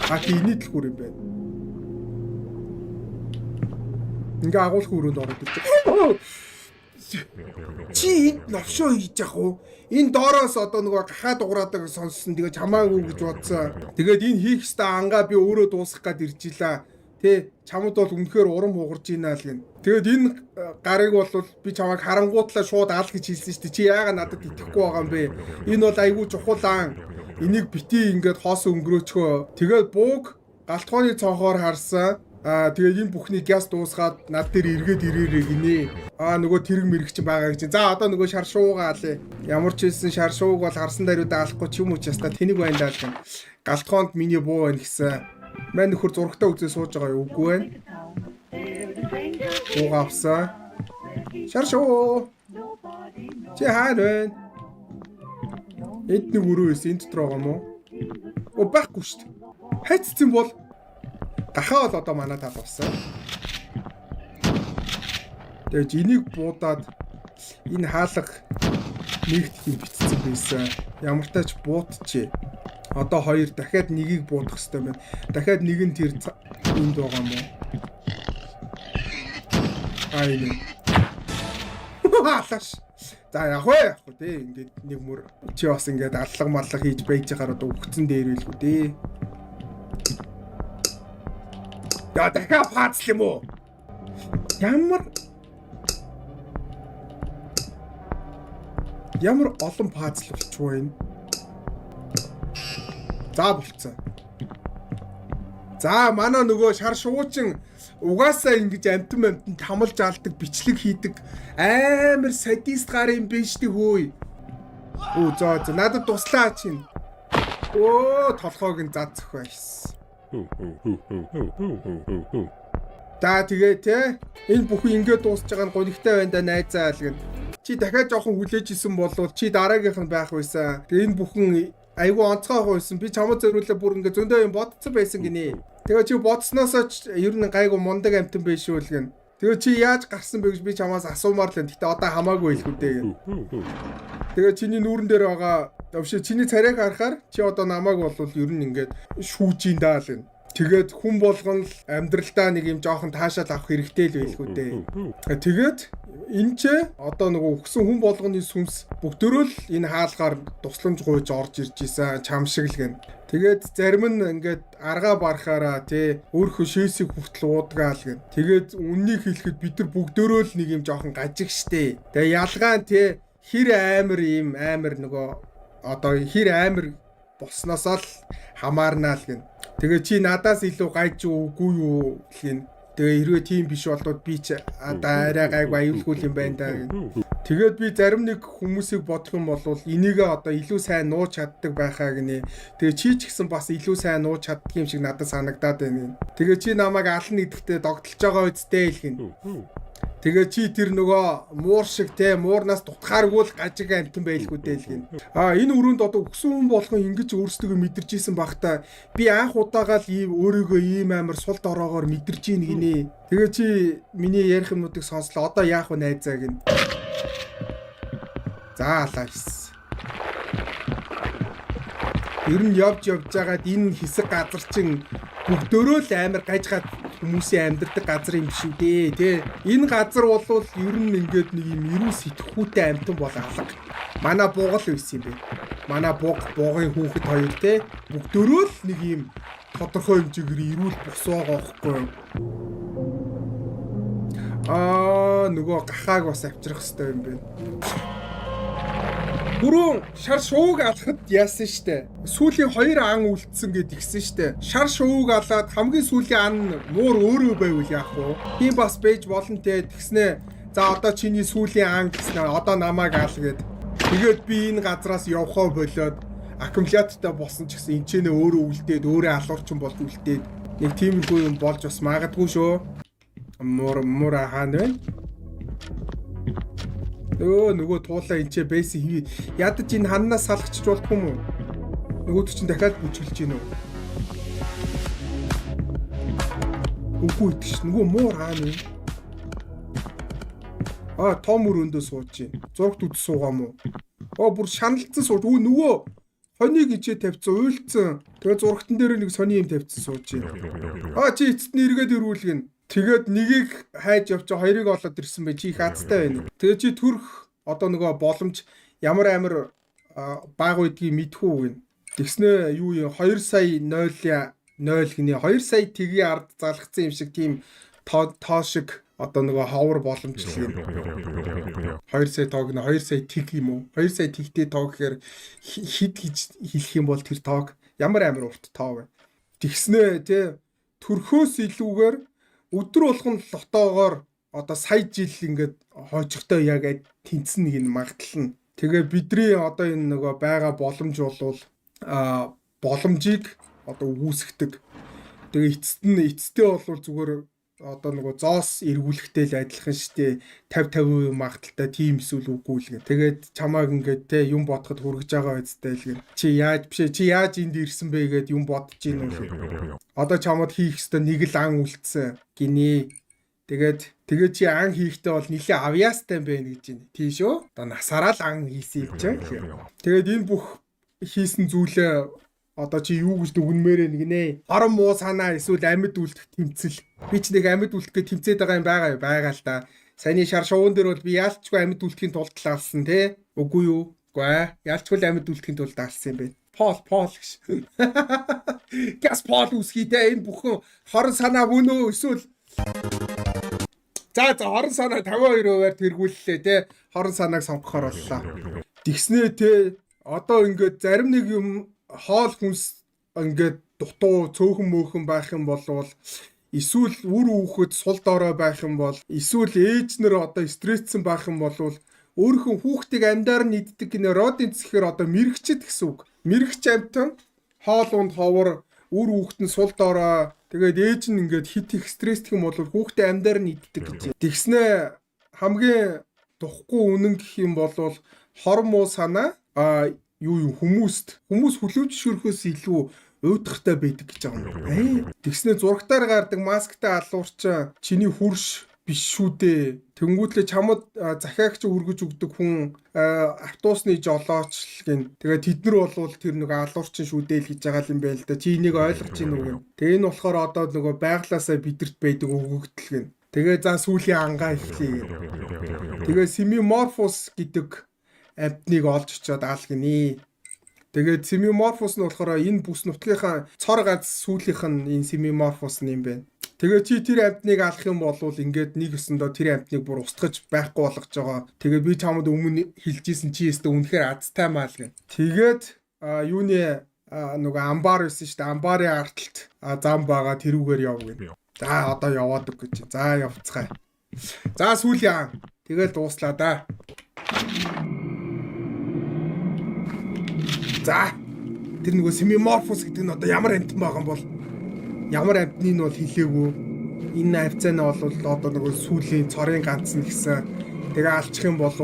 А, тий, энэний түлхүүр юм байна. Ингээ агуулгын өрөөнд ороод ирж байгаа. Чи энд новшоо хийж яах уу? Энэ доороос одоо нөгөө гахаа дуграадаг сонссон. Тэгээ чамаагүй гэж бодсон. Тэгээд энэ хийх ёстой ангаа би өөрөө дуусгах гад ирж илаа. Тэ, чамд бол үнэхээр урам хугарч ийна л гэн. Тэгээд энэ гарыг бол би чамайг харангуутлаа шууд ал гэж хэлсэн шүү дээ. Чи яагаад надад итгэхгүй байгаа юм бэ? Энэ бол айгүй чухал ан. Энийг бити ингээд хоосон өнгөрөөчхөө. Тэгээд бууг галтгооны цонхоор харсан. Аа, тэгээд энэ бүхний гяс дуусгаад над дээр эргээд ирээрэй гинэ. Аа, нөгөө тэрэг мэрэг чинь байгаа гэж. За, одоо нөгөө шар шуугаа алъя. Ямар ч хэлсэн шар шууг бол харсан даруйдаа алахгүй ч юм уу ч яста тэнэг байна даа л гэн. Галтгоонд миний буу байна гэсэн. Мань нөхөр зурагтаа үзээ сууж байгаа юу? Үгүй байна. Бууга авсан. Шар шуу. Чи хаана вэ? Энд нэг өрөө байсан. Энэ дотор байгаа юм уу? Оо, байхгүй шүү дээ. Хайцсан бол гахаа бол одоо манай тал болсон. Тэгээд энийг буудаад энэ хаалга нэгт юм битцсэн байсан. Ямар тач буутчээ. Одоо хоёр дахиад нэгийг буудах хэрэгтэй байна. Дахиад нэг нь тэр энд байгаа юм уу? Аа, энэ. Алаш. За, яг вэ, яг вэ тий, ингээд нэг мөр чи бас ингээд аллага маллага хийж байж байгаар одоо өгцөн дээр байлгүй тий. Я, дахиад пазл юм уу? Ямар ямар олон пазл болчихвоо энэ. За, болцсон. За, манай нөгөө шар шуучин угаасаа ингэж амтан амтан тамалж алдаг, бичлэг хийдэг амар садист гар юм биш үү хөөе. Өө, зоо зоо, надад туслаа чинь. Өө, толгойг нь зад зөхөйс. За, тэгээ те, энэ бүхэн ингээд дуусч байгаа нь гонигтай байна да, найзаа л гэн. Чи дахиад жоохон хүлээж исэн болвол чи дараагийнх нь байх байсан. Тэгээ энэ бүхэн айгүй онцгой байсан. Би чамд зориулаа бүр ингээд зөндөө юм бодсон байсан гинэ. Тэгээ чи бодсноосоо ч ер нь гайгүй мундаг амтан биш үү л гэн. Тэгээ чи яаж гарсан бэ гэж би чамаас асуумаар л байна. Гэтэ одоо хамаагүй хэлэх үү дээ гэн. Тэгээ чиний нүүрэн дээр байгаа вообще чиний царайг харахаар чи одоо намайг бол ер нь ингээд шүүж ин даа л гэн. Тэгээд хүн болгон л амьдралдаа нэг юм жоохон таашаал авах хэрэгтэй л байлгүй дээ. Тэгээд энэ ч одоо нөгөө өгсөн хүн болгоны сүнс бүгдөрөө л энэ хаалгаар тусламж гуйж орж ирж исэн чам шиг л гэн. Тэгээд зарим нь ингээд аргаа барахаараа тий өөрхөө шээсийг хүртэл уудгаа л гэн. Тэгээд үннийг хэлэхэд бид нар бүгдөрөө л нэг юм жоохон гажиг штэ. Тэгээ ялгаа нь тий хэр амар ийм амар нөгөө одоо хэр амар болсноосоо л хамаарнаа л гэн. Тэгээ чи надаас илүү гайж үгүй юу гин. Тэгээ хэрвээ тийм биш болвол би ч одоо арай гайгүй аюулгүй юм байна да гин. Тэгээд би зарим нэг хүмүүсийг бодох юм бол энийгээ одоо илүү сайн нууж чаддаг байхаа гинэ. Тэгээ чи ч гэсэн бас илүү сайн нууж чаддаг юм шиг надад санагдаад байна гин. Тэгээ чи намайг ална гэдэгтээ догдолж байгаа үсттэй л гин. Тэгээ чи тэр нөгөө муур шиг те муурнаас дутхааргүй л гажиг амтан байлгүй дээ л гин. А, энэ өрөөнд одоо өгсөн хүн болгон ингэж өөрсдөө мэдэрч исэн бахта би анх удаага л ийм өөрийгөө ийм амар сул дороогоор мэдэрч ийн гинэ. Тэгээ чи миний ярих юмнуудыг сонслоо. Одоо яах вэ, найзаа гин. За, алаа гэсэн. Ер нь явж явж байгаад энэ хэсэг газар чинь бүгдөрөө л амар гаж хүмүүсийн амьдардаг газар юм биш үү дээ тий. Энэ газар бол ер нь ингээд нэг юм эрүү сэтгхүүтэй амьтан бол алга. Манай бугал байсан юм бэ. Манай буг, бугын хүүхэд хоёр те бүгдөрөө л нэг юм тодорхой хэмжээгээр эрүүл бус байгаа байхгүй юу? Аа, нөгөө гахааг бас авчрах хэрэгтэй юм байна. Түрүүн шар шувууг алахад яасан штэ. Сүүлийн хоёр ан үлдсэн гэд игсэн штэ. Шар шувууг алаад хамгийн сүүлийн ан муур өөрөө байвал яах вэ? Тийм бас байж болно те, тэгснэ. За, одоо чиний сүүлийн ан гэснэ. Одоо намайг ал гэд. Тэгээд би энэ газраас явхаа болоод аккумулятортай болсон ч гэсэн энэ ч нэ өөрөө үлдээд, өөрөө алуурчин болж үлдээд нэг тиймэрхүү юм болж бас магадгүй шүү. Муур муур хаана вэ? Өө, нөгөө туулаа энэ ч байсан хий. Ядаж энэ ханнаас салгачж болдгүй юм уу? Нөгөөд чинь дахиад бүжгэлж гин үү? Үгүй идэх ш. Нөгөө муур хаана вэ? Аа, том өрөөндөө сууж байна. Зурагт үд суугаа мó. Оо, бүр шаналцсан сууж. Үү, нөгөө хоныг ичээ тавьсан, уйлцсан. Тэгээ зурагтан дээр нэг сони юм тавьсан сууж байна. Аа, чи эцэст нь эргээд ирүүлгэн. Тэгээд нэгийг хайж явчих, хоёрыг олоод ирсэн бай. Чи их азтай байна. Тэгээ чи төрөх одоо нөгөө боломж ямар амар бага байдгийг мэдхүү гин. Тэгснэ юу юм, 2 сая 0 0 гинэ, 2 сая тгийн ард залгацсан юм шиг тийм тоо шиг одоо нөгөө ховор боломжлог юм. 2 сая тоог нь 2 сая тэг юм уу? 2 сая тэгтэй тоо гэхээр хэд гэж хэлэх юм бол тэр тоог ямар амар урт тоо вэ? Тэгснэ тий, төрхөөс илүүгээр өдөр болгон лотоогоор одоо сая жил ингээд хойчихтой яг тэнцэн нэг нь магадлал нь. Тэгээ бидний одоо энэ нөгөө байгаа боломж болвол боломжийг одоо үүсгдэг. Тэгээ эцэст нь эцэстээ болвол зүгээр одоо нөгөө зоос эргүүлэхтэй л адилхан штэ, 50 50% магадлалтай тийм эсвэл үгүй л гэн. Тэгээд чамааг ингээд те юм бодоход хүргэж байгаа үсттэй л гэн. Чи яаж биш, чи яаж энд ирсэн бэ гэд юм бодож гин үү. Одоо чамд хийх ёстой нэг л ан үлдсэн гинэ. Тэгээд тэгээ чи ан хийхдээ бол нилээ авьяастай юм байна гэж байна. Тийм шүү. Одоо насаараа л ан хийсэн юм чинь. Тэгээд энэ бүх хийсэн зүйлээ одоо чи юу гэж дүгнмээр вэ гинэ? Орон муу санаа эсвэл амьд үлдэх тэмцэл. Би ч нэг амьд үлдэх гэж тэмцээд байгаа юм байгаа юу? Байгаа л да. Саяны шар шувуун дээр бол би яалчгүй амьд үлдэхийн тулд л алсан те. Үгүй юу? Үгүй ээ. Яалчгүй л амьд үлдэхийн тулд алсан юм байна. Пол Пол гэж. Газ Пол үсгий те, энэ бүхэн хорон санаа мөн үү эсвэл. За за, хорон санаа 52%-аар тэргүүллээ те. Хорон санааг сонгохоор боллоо. Тэгснээ те, одоо ингээд зарим нэг юм хоол хүнс ингээд дутуу цөөхөн мөөхөн байх юм болвол, эсвэл үр хүүхэд сул дорой байх юм бол, эсвэл ээж нар одоо стресссэн байх юм бол өөрийнхөө хүүхдийг амьдаар нь иддэг гинэ. Rodents гэхээр одоо мэрэгчд гэсэн үг. Мэрэгч амьтан хоол унд ховор, үр хүүхэд нь сул дорой, тэгээд ээж нь ингээд хит их стресстэх юм бол хүүхдээ амьдаар нь иддэг гэж. Тэгснэ хамгийн тухгүй үнэн гэх юм бол хор муу санаа а юу юм хүмүүст хүмүүс хүлэмж шөрөхөөс илүү уйдгартай байдаг гэж байгаа юм. Тэгснэ зурагтаар гардаг масктай алуурчин чиний хөрш биш шүү дээ. Тэнгүүтлээ чамд захиагч өргөж өгдөг хүн автобусны жолооч л гин. Тэгээ тэд нар болвол тэр нэг алуурчин шүү дээ л гэж байгаа юм байна л да. Чи энийг ойлгож гин үү гин. Тэгээ энэ болохоор одоо нөгөө байглаасаа бидэрт байдаг өгөгдөл гин. Тэгээ за сүүлийн ангаа эхлэе гин. Тэгээ Semimorphus гэдэг амьтныг олж очиод аал гинэ. Тэгээд Semimorphus нь болохоор энэ бүс нутгийнхаа цор ганц сүүлийнх нь энэ Semimorphus нь юм байна. Тэгээ чи тэр амьтныг алах юм бол ингээд нэг өсөндөө тэр амьтныг бүр устгаж байхгүй болгож байгаа. Тэгээ би чамд өмнө хэлжсэн, чи өстө үнэхээр азтай маа л гэн. Тэгээд юуны нөгөө амбар байсан шүү дээ. Амбарын арталт зам байгаа, тэрүүгээр яв гэн. За, одоо яваад өг гэж. За, явцгаая. За, сүүлийн ан. Тэгэл дууслаа да. За, тэр нөгөө Semimorphus гэдэг нь одоо ямар амьтан байгаа юм бол, ямар амьтныг нь бол хэлээгүй. Энэ хавцаа нь бол одоо нөгөө сүүлийн цорын ганц нь гэсэн. Тэгээ алчих юм бол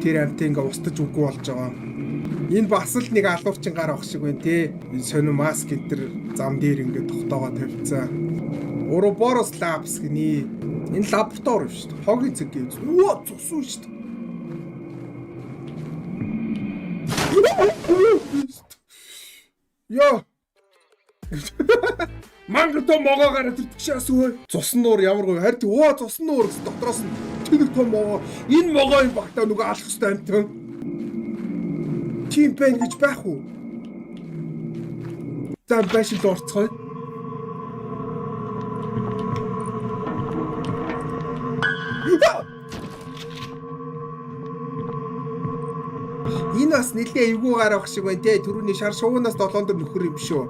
тэр амьтыг ингээ устж үгүй болж байгаа. Энэ бас л нэг алуурчин гар ах шиг байна те. Энэ сонин маск энэ төр зам дээр ингээ тогтоогоо тавьцсан. Ouroboros Labs гинэ. Энэ лаборатори шүү дээ. Хогийн цэг гэж. Үу, цусан шүү дээ. Йоо. Мангато могоо гараад ирдэг шээс өө. Цусан нуур ямар гоё. Харин өө, цусан нуур гэсэн дотроос нь тэнэг том могоо. Энэ могоо юм багтаа нөгөө алах хэвээр амтан. Тийм байна гэж байх уу? За, байшин руу орцгоё. Энэ бас нэлээ эвгүй гарах шиг байна те. Түрүүний шар шувуунаас долоон дөр нөхөр юм шүү.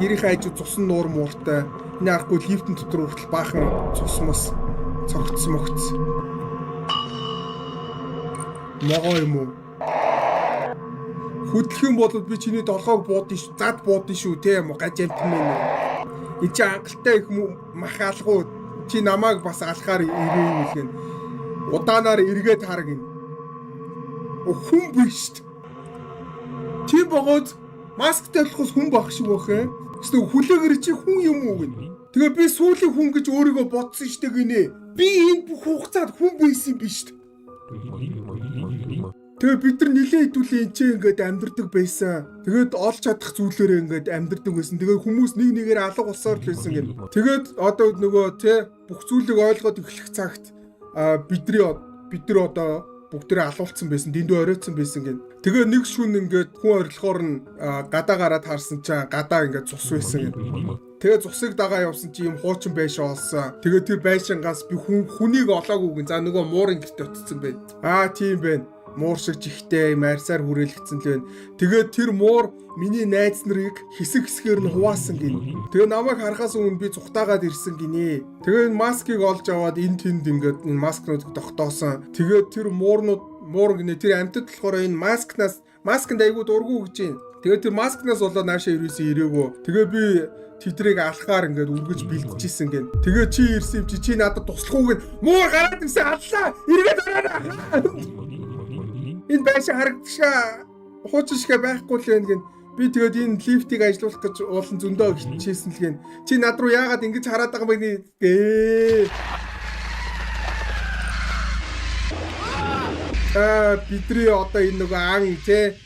Гэрийнхээ хажуу цусан нуур мууртай. Энэ аргагүй лифтэн дотор хүртэл баахан цус мус цогцс могц. Могоо юм уу? Хөдлөх юм бол би чиний долгоог буудсан шүү. Зад буудсан шүү те юм уу? Гаж амт мэн. Энд чи хангалттай их мах алгуу. Чи намайг бас алахаар ирээ юм л гэн. Удаанаар эргээд хар гин. Хүн биш шүү дээ. Тийм богоод масктай болохоос хүн байх шиг байх юм. Эсвэл хүлээгэр чи хүн юм уу гин. Тэгээ би сүүлийн хүн гэж өөрийгөө бодсон штэ гинэ. Би энэ бүх хугацаанд хүн байсан юм биш штэ. Тэгээ бид нар нилээ хэдүүлээ энэ ч ингээд амьдардаг байсан. Тэгээд олж чадах зүйлээрээ ингээд амьдардаг байсан. Тэгээд хүмүүс нэг нэгээр алга болсоор л байсан гэнэ. Тэгээд одоо нөгөө тэ бүх зүйлийг ойлгоод эхлэх цагт бидний бид нар одоо бүгдээрээ алуулсан байсан, дэндүү оройтсан байсан гэнэ. Тэгээ нэг шүн ингээд хүн орилохоор нь гадаа гараад харсан чинь гадаа ингээд цус байсан гэнэ. Тэгээ цусыг дагаа явсан чи юм хуучин байшин олсон. Тэгээ тэр байшингаас би хүн хүнийг олоогүй гэн. За нөгөө муурын гэрт очсон байд. Аа, тийм байна, муур шиг жихтэй марьсаар хүрээлэгдсэн л байна. Тэгээд тэр муур миний найз нарыг хэсэг хэсгээр нь хуваасан гин. Тэгээ намайг харахаас өмнө би зүхтаагаад ирсэн гинэ. Тэгээ энэ маскыг олж аваад энэ тэнд ингээд энэ маскнуудыг тогтоосон. Тэгээд тэр муурнууд, муур гинэ, тэр амьтад болохоор энэ маскнаас, масканд айгуу дургу гэж байна. Тэгээд тэр маскнаас болоод наашаа ирээсэн ирээгүй. Тэгээ би тэдрийг алхаар ингээд үргэж бэлтжижсэн гин. Тэгээ чи ирсэн юм чи, чи надад туслах уу гин. Муур гараад ирсэн, аллаа. Эргээд ороо. Энэ байшин харагдшаа хуучин шигэ байхгүй л байна гин. Би тэгээд энэ лифтийг ажилуулах гэж уулан зөндөө хичээсэн л гин. Чи над руу яагаад ингэж хараад байгаа юм бэ? Ээ. Аа, бидний одоо энэ нөгөө ан те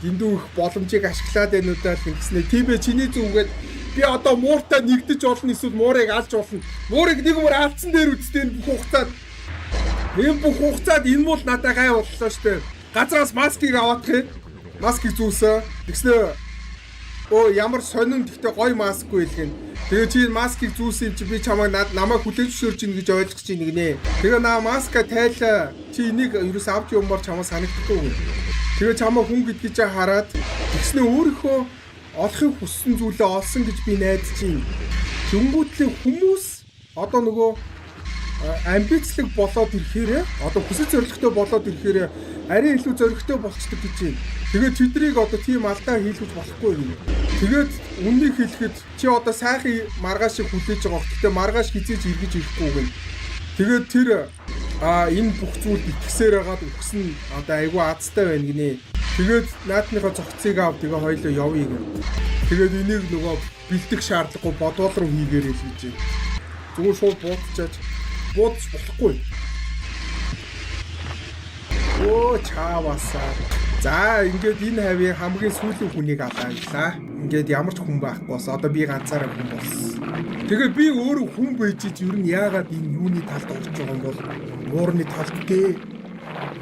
дэндүү их боломжийг ашиглаад байна уу даа л гэснэ. Тийм ээ, чиний зүгээд би одоо мууртай нэгдэж болно эсвэл муурыг алж болно. Муурыг нэг мөр алдсан дээр үсттэй энэ бүх хугацаанд. Энэ бүх хугацаанд энэ мул надад гай боллоо штэ. Газраас маскыг аваадах юм. Маскыг зүүсэн. Тэгснэ өө ямар сонин, гэхдээ гоё маскгүй л гин. Тэгээ чи энэ маскыг зүүсэн юм чи би чамайг намайг хүлээж зөвшөөрч ийн гэж ойлгож чинь гинэ. Тэгээ наа маска тайлаа. Чи энийг ерөөс авч явмаар чамаа санагдахгүй гин. Тэгээ чамаа хүн гэдгийг чи хараад тэгснэ өөрийнхөө олохыг хүссэн зүйлээ олсон гэж би найдаж чинь. Тэнгүүтлээ хүмүүс одоо нөгөө амбицлог болоод ирэхээр, одоо хүсэл зоригтой болоод ирэхээр арай илүү зоригтой болчдөг гэж байна. Тэгээд тэднийг одоо тийм алдаа хийлгэж болохгүй юм. Тэгээд үннийг хэлэхэд чи одоо сайхан маргааш шиг хүлээж байгаа. Гэхдээ маргааш хизээж эргэж ирэхгүй гэнэ. Тэгээд тэр энэ бүх зүйлд итгэсээр байгаад үхсэн одоо айгүй азтай байна гинэ. Тэгээд наадныхаа зохицыг ав, тэгээ хоёлоо явъя гэнэ. Тэгээд энийг нөгөө бэлдэх шаардлагагүй, бодвол руу хийгээрэй л гэж байна. Зүгээр шууд буудчаач, буудаж болохгүй. Өө, чаавасаа. За, ингээд энэ хавийн хамгийн сүүлийн хүнийг алаалаа. Ингээд ямар ч хүн байхгүй болсон. Одоо би ганцаараа хүн болсон. Тэгээ би өөрөө хүн байж ич ер нь яагаад энэ юуны талд орж байгаа юм бол муурны талд дээ.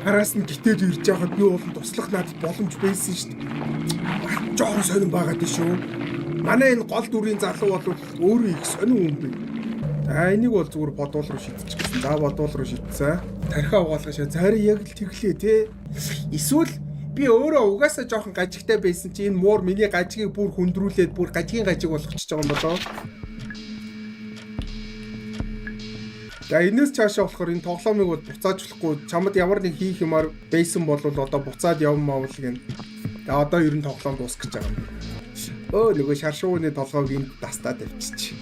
Араас нь гितेд ирж байхад би болон туслах надад боломж байсан шүү дээ. Жохон сонин байгаад шүү. Манай энэ гол дүрийн залуу бол өөрөө их сонин хүн бэ. За, энийг бол зүгээр бодвол руу шидчих гэсэн. За, бодвол руу шидсэн. Тархиа угаалгах шаа. Зарим яг л тэглээ те. Эсвэл би өөрөө угаасаа жоохон гажигтай байсан чи энэ муур миний гажигийг бүр хүндрүүлээд бүр гажигийн гажиг болгочихж байгаа юм болоо. За, энэс цаашаа болохоор энэ тоглоомыг бол буцааж болохгүй. Чамд ямар нэг хийх юмар байсан бол одоо буцаад явмаа бол гэн. За, одоо ер нь тоглоом дуусах гэж байгаа юм. Өө, нөгөө шаршууны толгойг энд дастаа тавьчих.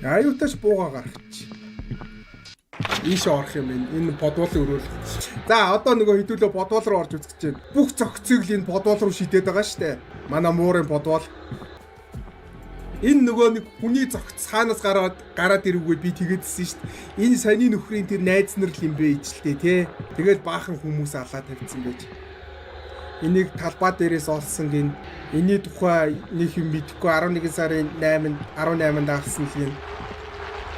Аюуташ бууга гаргачих. Ийшээ орох юм энэ. Энэ подволын өрөөл. За, одоо нөгөө хэдүүлээ подвол руу орж үзэх гэж байна. Бүх зохицыг л энэ подвол руу шидээд байгаа штэ. Манай муурын подвол. Энэ нөгөө нэг хүний зохиц хаанаас гараад ирвгүй би тэгээдсэн штэ. Энэ саяны нөхрийн тэр найз нар л юм бэ ижлээ те. Тэгэл баахан хүмүүс алаа тавьсан байж. Энийг талбай дээрээс олсон гин. Энийний тухай нэг юм мэдэхгүй, 11 сарын 8-нд 18-нд авсан л гин.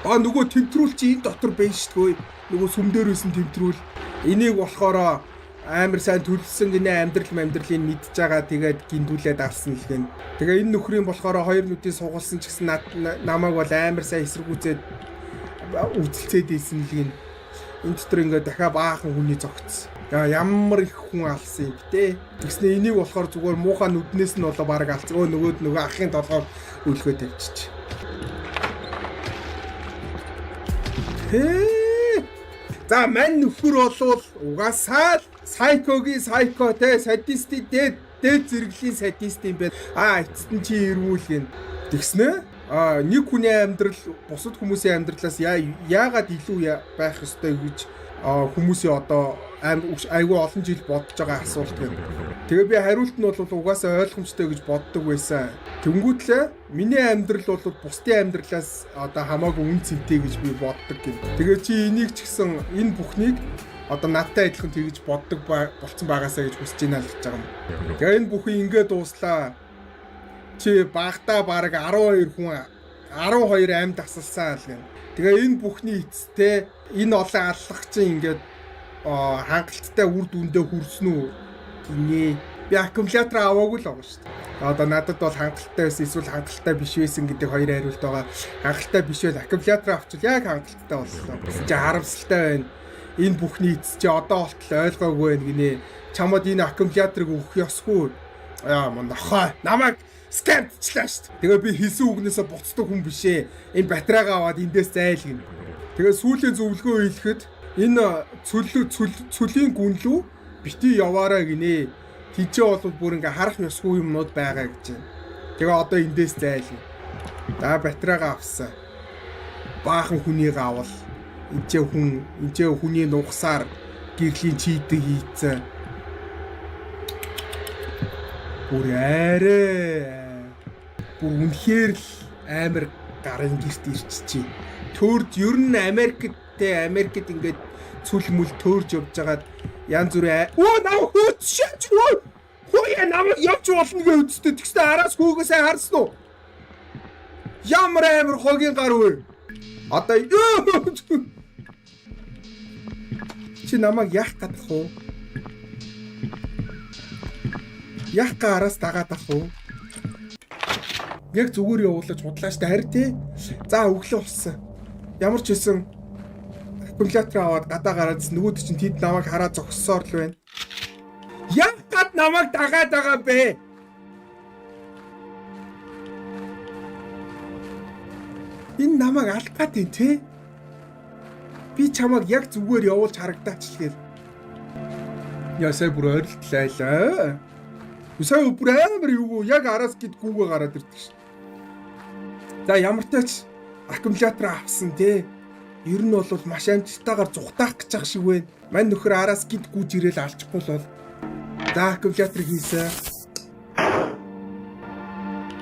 Аа, нөгөө тэмтрүүл чи энэ дотор байна шүү дээ. Нөгөө сүм дээр байсан тэмтрүүл. Энийг болохоор амар сайн төлсөн гинэ, амьдрал амьдралыг мэдж байгаа, тэгээд гиндүүлээд авсан л гин. Тэгээ энэ нөхрийн болохоор хоёр нүдийг сугалсан ч гэсэн намайг бол амар сайн эсэргүүцээд үзэлцээд ийсэн л гин. Энэ дотор ингээд дахиад баахан хүний зогц. Ямар их хүн алсан юм бэ те. Тэгснэ энийг болохоор зүгээр муухай нүднээс нь болоо бараг алц. Өө, нөгөө ахын толгойг өлгөө тавьчих. Хээ. За, мань нөхөр болвол угаасаа л psycho-гийн psycho те, садистийн дээд дээд зэрэглэлийн садист юм байна. А, эцэст нь чи эргүүл гин. Тэгснэ а нэг хүний амьдрал бусад хүмүүсийн амьдралаас яагаад илүү байх ёстой гэж хүмүүсийн одоо айгүй олон жил бодож байгаа асуулт юм. Тэгээ би хариулт нь бол угаасаа ойлгомжтой гэж боддог байсан. Тэнгүүтлээ миний амьдрал бол бусдын амьдралаас одоо хамаагүй үн цэнтэй гэж би боддог гин. Тэгээ чи энийг ч гэсэн, энэ бүхнийг одоо надтай адилхан тэгж боддог болцсон байгаасаа гэж хүсэж байна л гэж байгаа юм. Тэгээ энэ бүхэн ингээ дууслаа. Чи багтаа бараг 12 хүн, 12 амьд асалсан л гэн. Тэгээ энэ бүхний эцэстээ энэ олон аллах чинь ингээд хангалттай үр дүндээ хүрсэн үү гинэ. Би аккумулятор аваагүй л байгаа шүү дээ. Одоо надад бол хангалттай байсан, эсвэл хангалттай биш байсан гэдэг хоёр хариулт байгаа. Хангалттай биш байл аккумулятор авчвал яг хангалттай боллоо. Гэсэн чи харамсалтай байна. Энэ бүхний эц чи одоо болтол ойлгоогүй байна гинэ. Чамд энэ аккумуляторыг өгөх ёсгүй. Яа нохой. Намайг scam члаа шүү дээ. Тэгээ би хэлсэн үгнээсээ буцдаг хүн биш ээ. Энэ батарейгаа аваад эндээс зайл гинэ. Тэгээ сүүлийн зөвлөгөө хэлэхэд энэ цөл цөлийн гүнлүү бити яваарай гинэ. Тийчээ бол бүр ингээ харах ёсгүй юмнууд байгаа гэж байна. Тэгээ одоо эндээс зайлна. За, батарейгаа авсан. Баахан хүнийг авал. Энчээ хүн, энчээ хүний нугасаар гэрлийн чийдэг хийцэн. Бүр арай бүр үнэхээр л амар гарын герт ирчихжээ. Төөрд ер нь Америкт те, Америкт ингээд цүл мүл төөрж явж байгаад янз бүрийн. Өө, нам хөөцшээч, өө, хөөе, намайг явж болно гэж үзтээ. Тэгснэ араас хөөгөөсөө харсан уу? Ямар амар хогийн гар вэ? Одоо чи намайг яах гадах уу? Яах га араас дагаад ах уу? Яг зүгээр явуулаж худлаа штэ, харин тий. За, өглөө болсон. Ямар ч байсан аккумулятор аваад гадаа гараад нөгөөд чинь тэд намайг хараа зогссоор л байна. Яг гад намайг дагаад байгаа бэ? Энэ намайг алах гад юм те? Би чамайг яг зүгээр явуулж харагдаач л гээл. Яа, сая бүр ойролтлаа лаа. Сая бүр амар юу, яг араас гид гүүгээ гараад ирдэг шин. За, ямар ч аккумулятор авсан те. Ер нь бол маш амжилттайгаар зүхтаах гэж ах шиг байна. Мань нөхөр араас гинт гүйж ирээл алчихгүй л бол. За, аккумулятор хийсэн.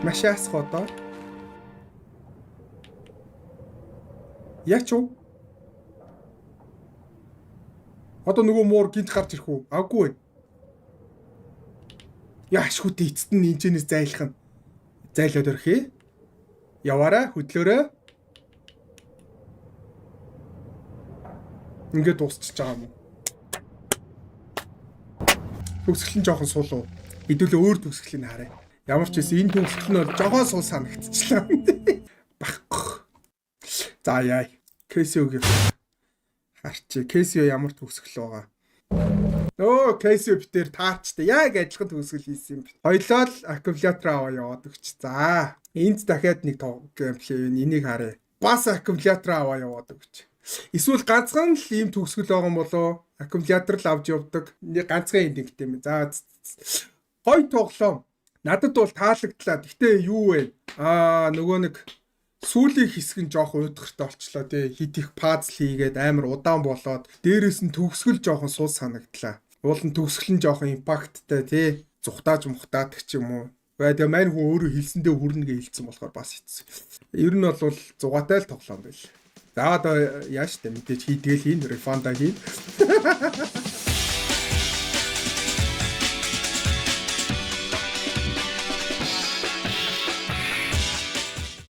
Маш яасах одоо. Яач уу? Одоо нөгөө муур гинт гарч ирэх үү? Аггүй. Яашгүй дээ, эцэст нь энэчнээс зайлах нь. Зайлаад орхи. Яваарай, хөдлөөрэй. Ингээд дуусчихж байгаа юм уу? Төгсгөл нь жоохон сул уу? Хэдүүлээ өөр төгсгөлийг харъя. Ямар ч байсан энэ төгсгөл нь бол жоохон сул санагдчихлаа. Баггүй. За, яа. Кэсиогийн харчи. Кэсио ямар төгсгөл байгаа. Өө, Кэсио битэр таарчтай. Яг адилхан төгсгөл хийсэн юм би. Хоёлоо л аккумулятор аваа яваад өгч. За, энд дахиад нэг gameplay байна. Энийг харъя. Бас аккумулятор аваа яваад өгч. Эсвэл ганцхан л ийм төгсгөл байгаа юм болоо? Аккумулятор л авч явдаг. Нэг ганцхан ending тэй юм. За, гой тоглоом. Надад бол таалагдлаа. Гэтэ юу вэ? Аа, нөгөө нэг сүүлийн хэсэг нь жоох уйдгартай болчлоо тий. Хит их puzzle хийгээд амар удаан болоод, дээрээс нь төгсгөл жоохон сул санагдлаа. Уул нь төгсгөл нь жоохон impact тай тий. Зүхтааж мухтаадаг ч юм уу. Бай, тэгээ мань хүн өөрөө хэлсэндээ хүрнэ гэж хэлсэн болохоор бас хэцүү. Ер нь бол зугаатай л тоглоом байл. За, одоо яаж штэ, мэдээж хийдгээл хийн, refund аа хийн.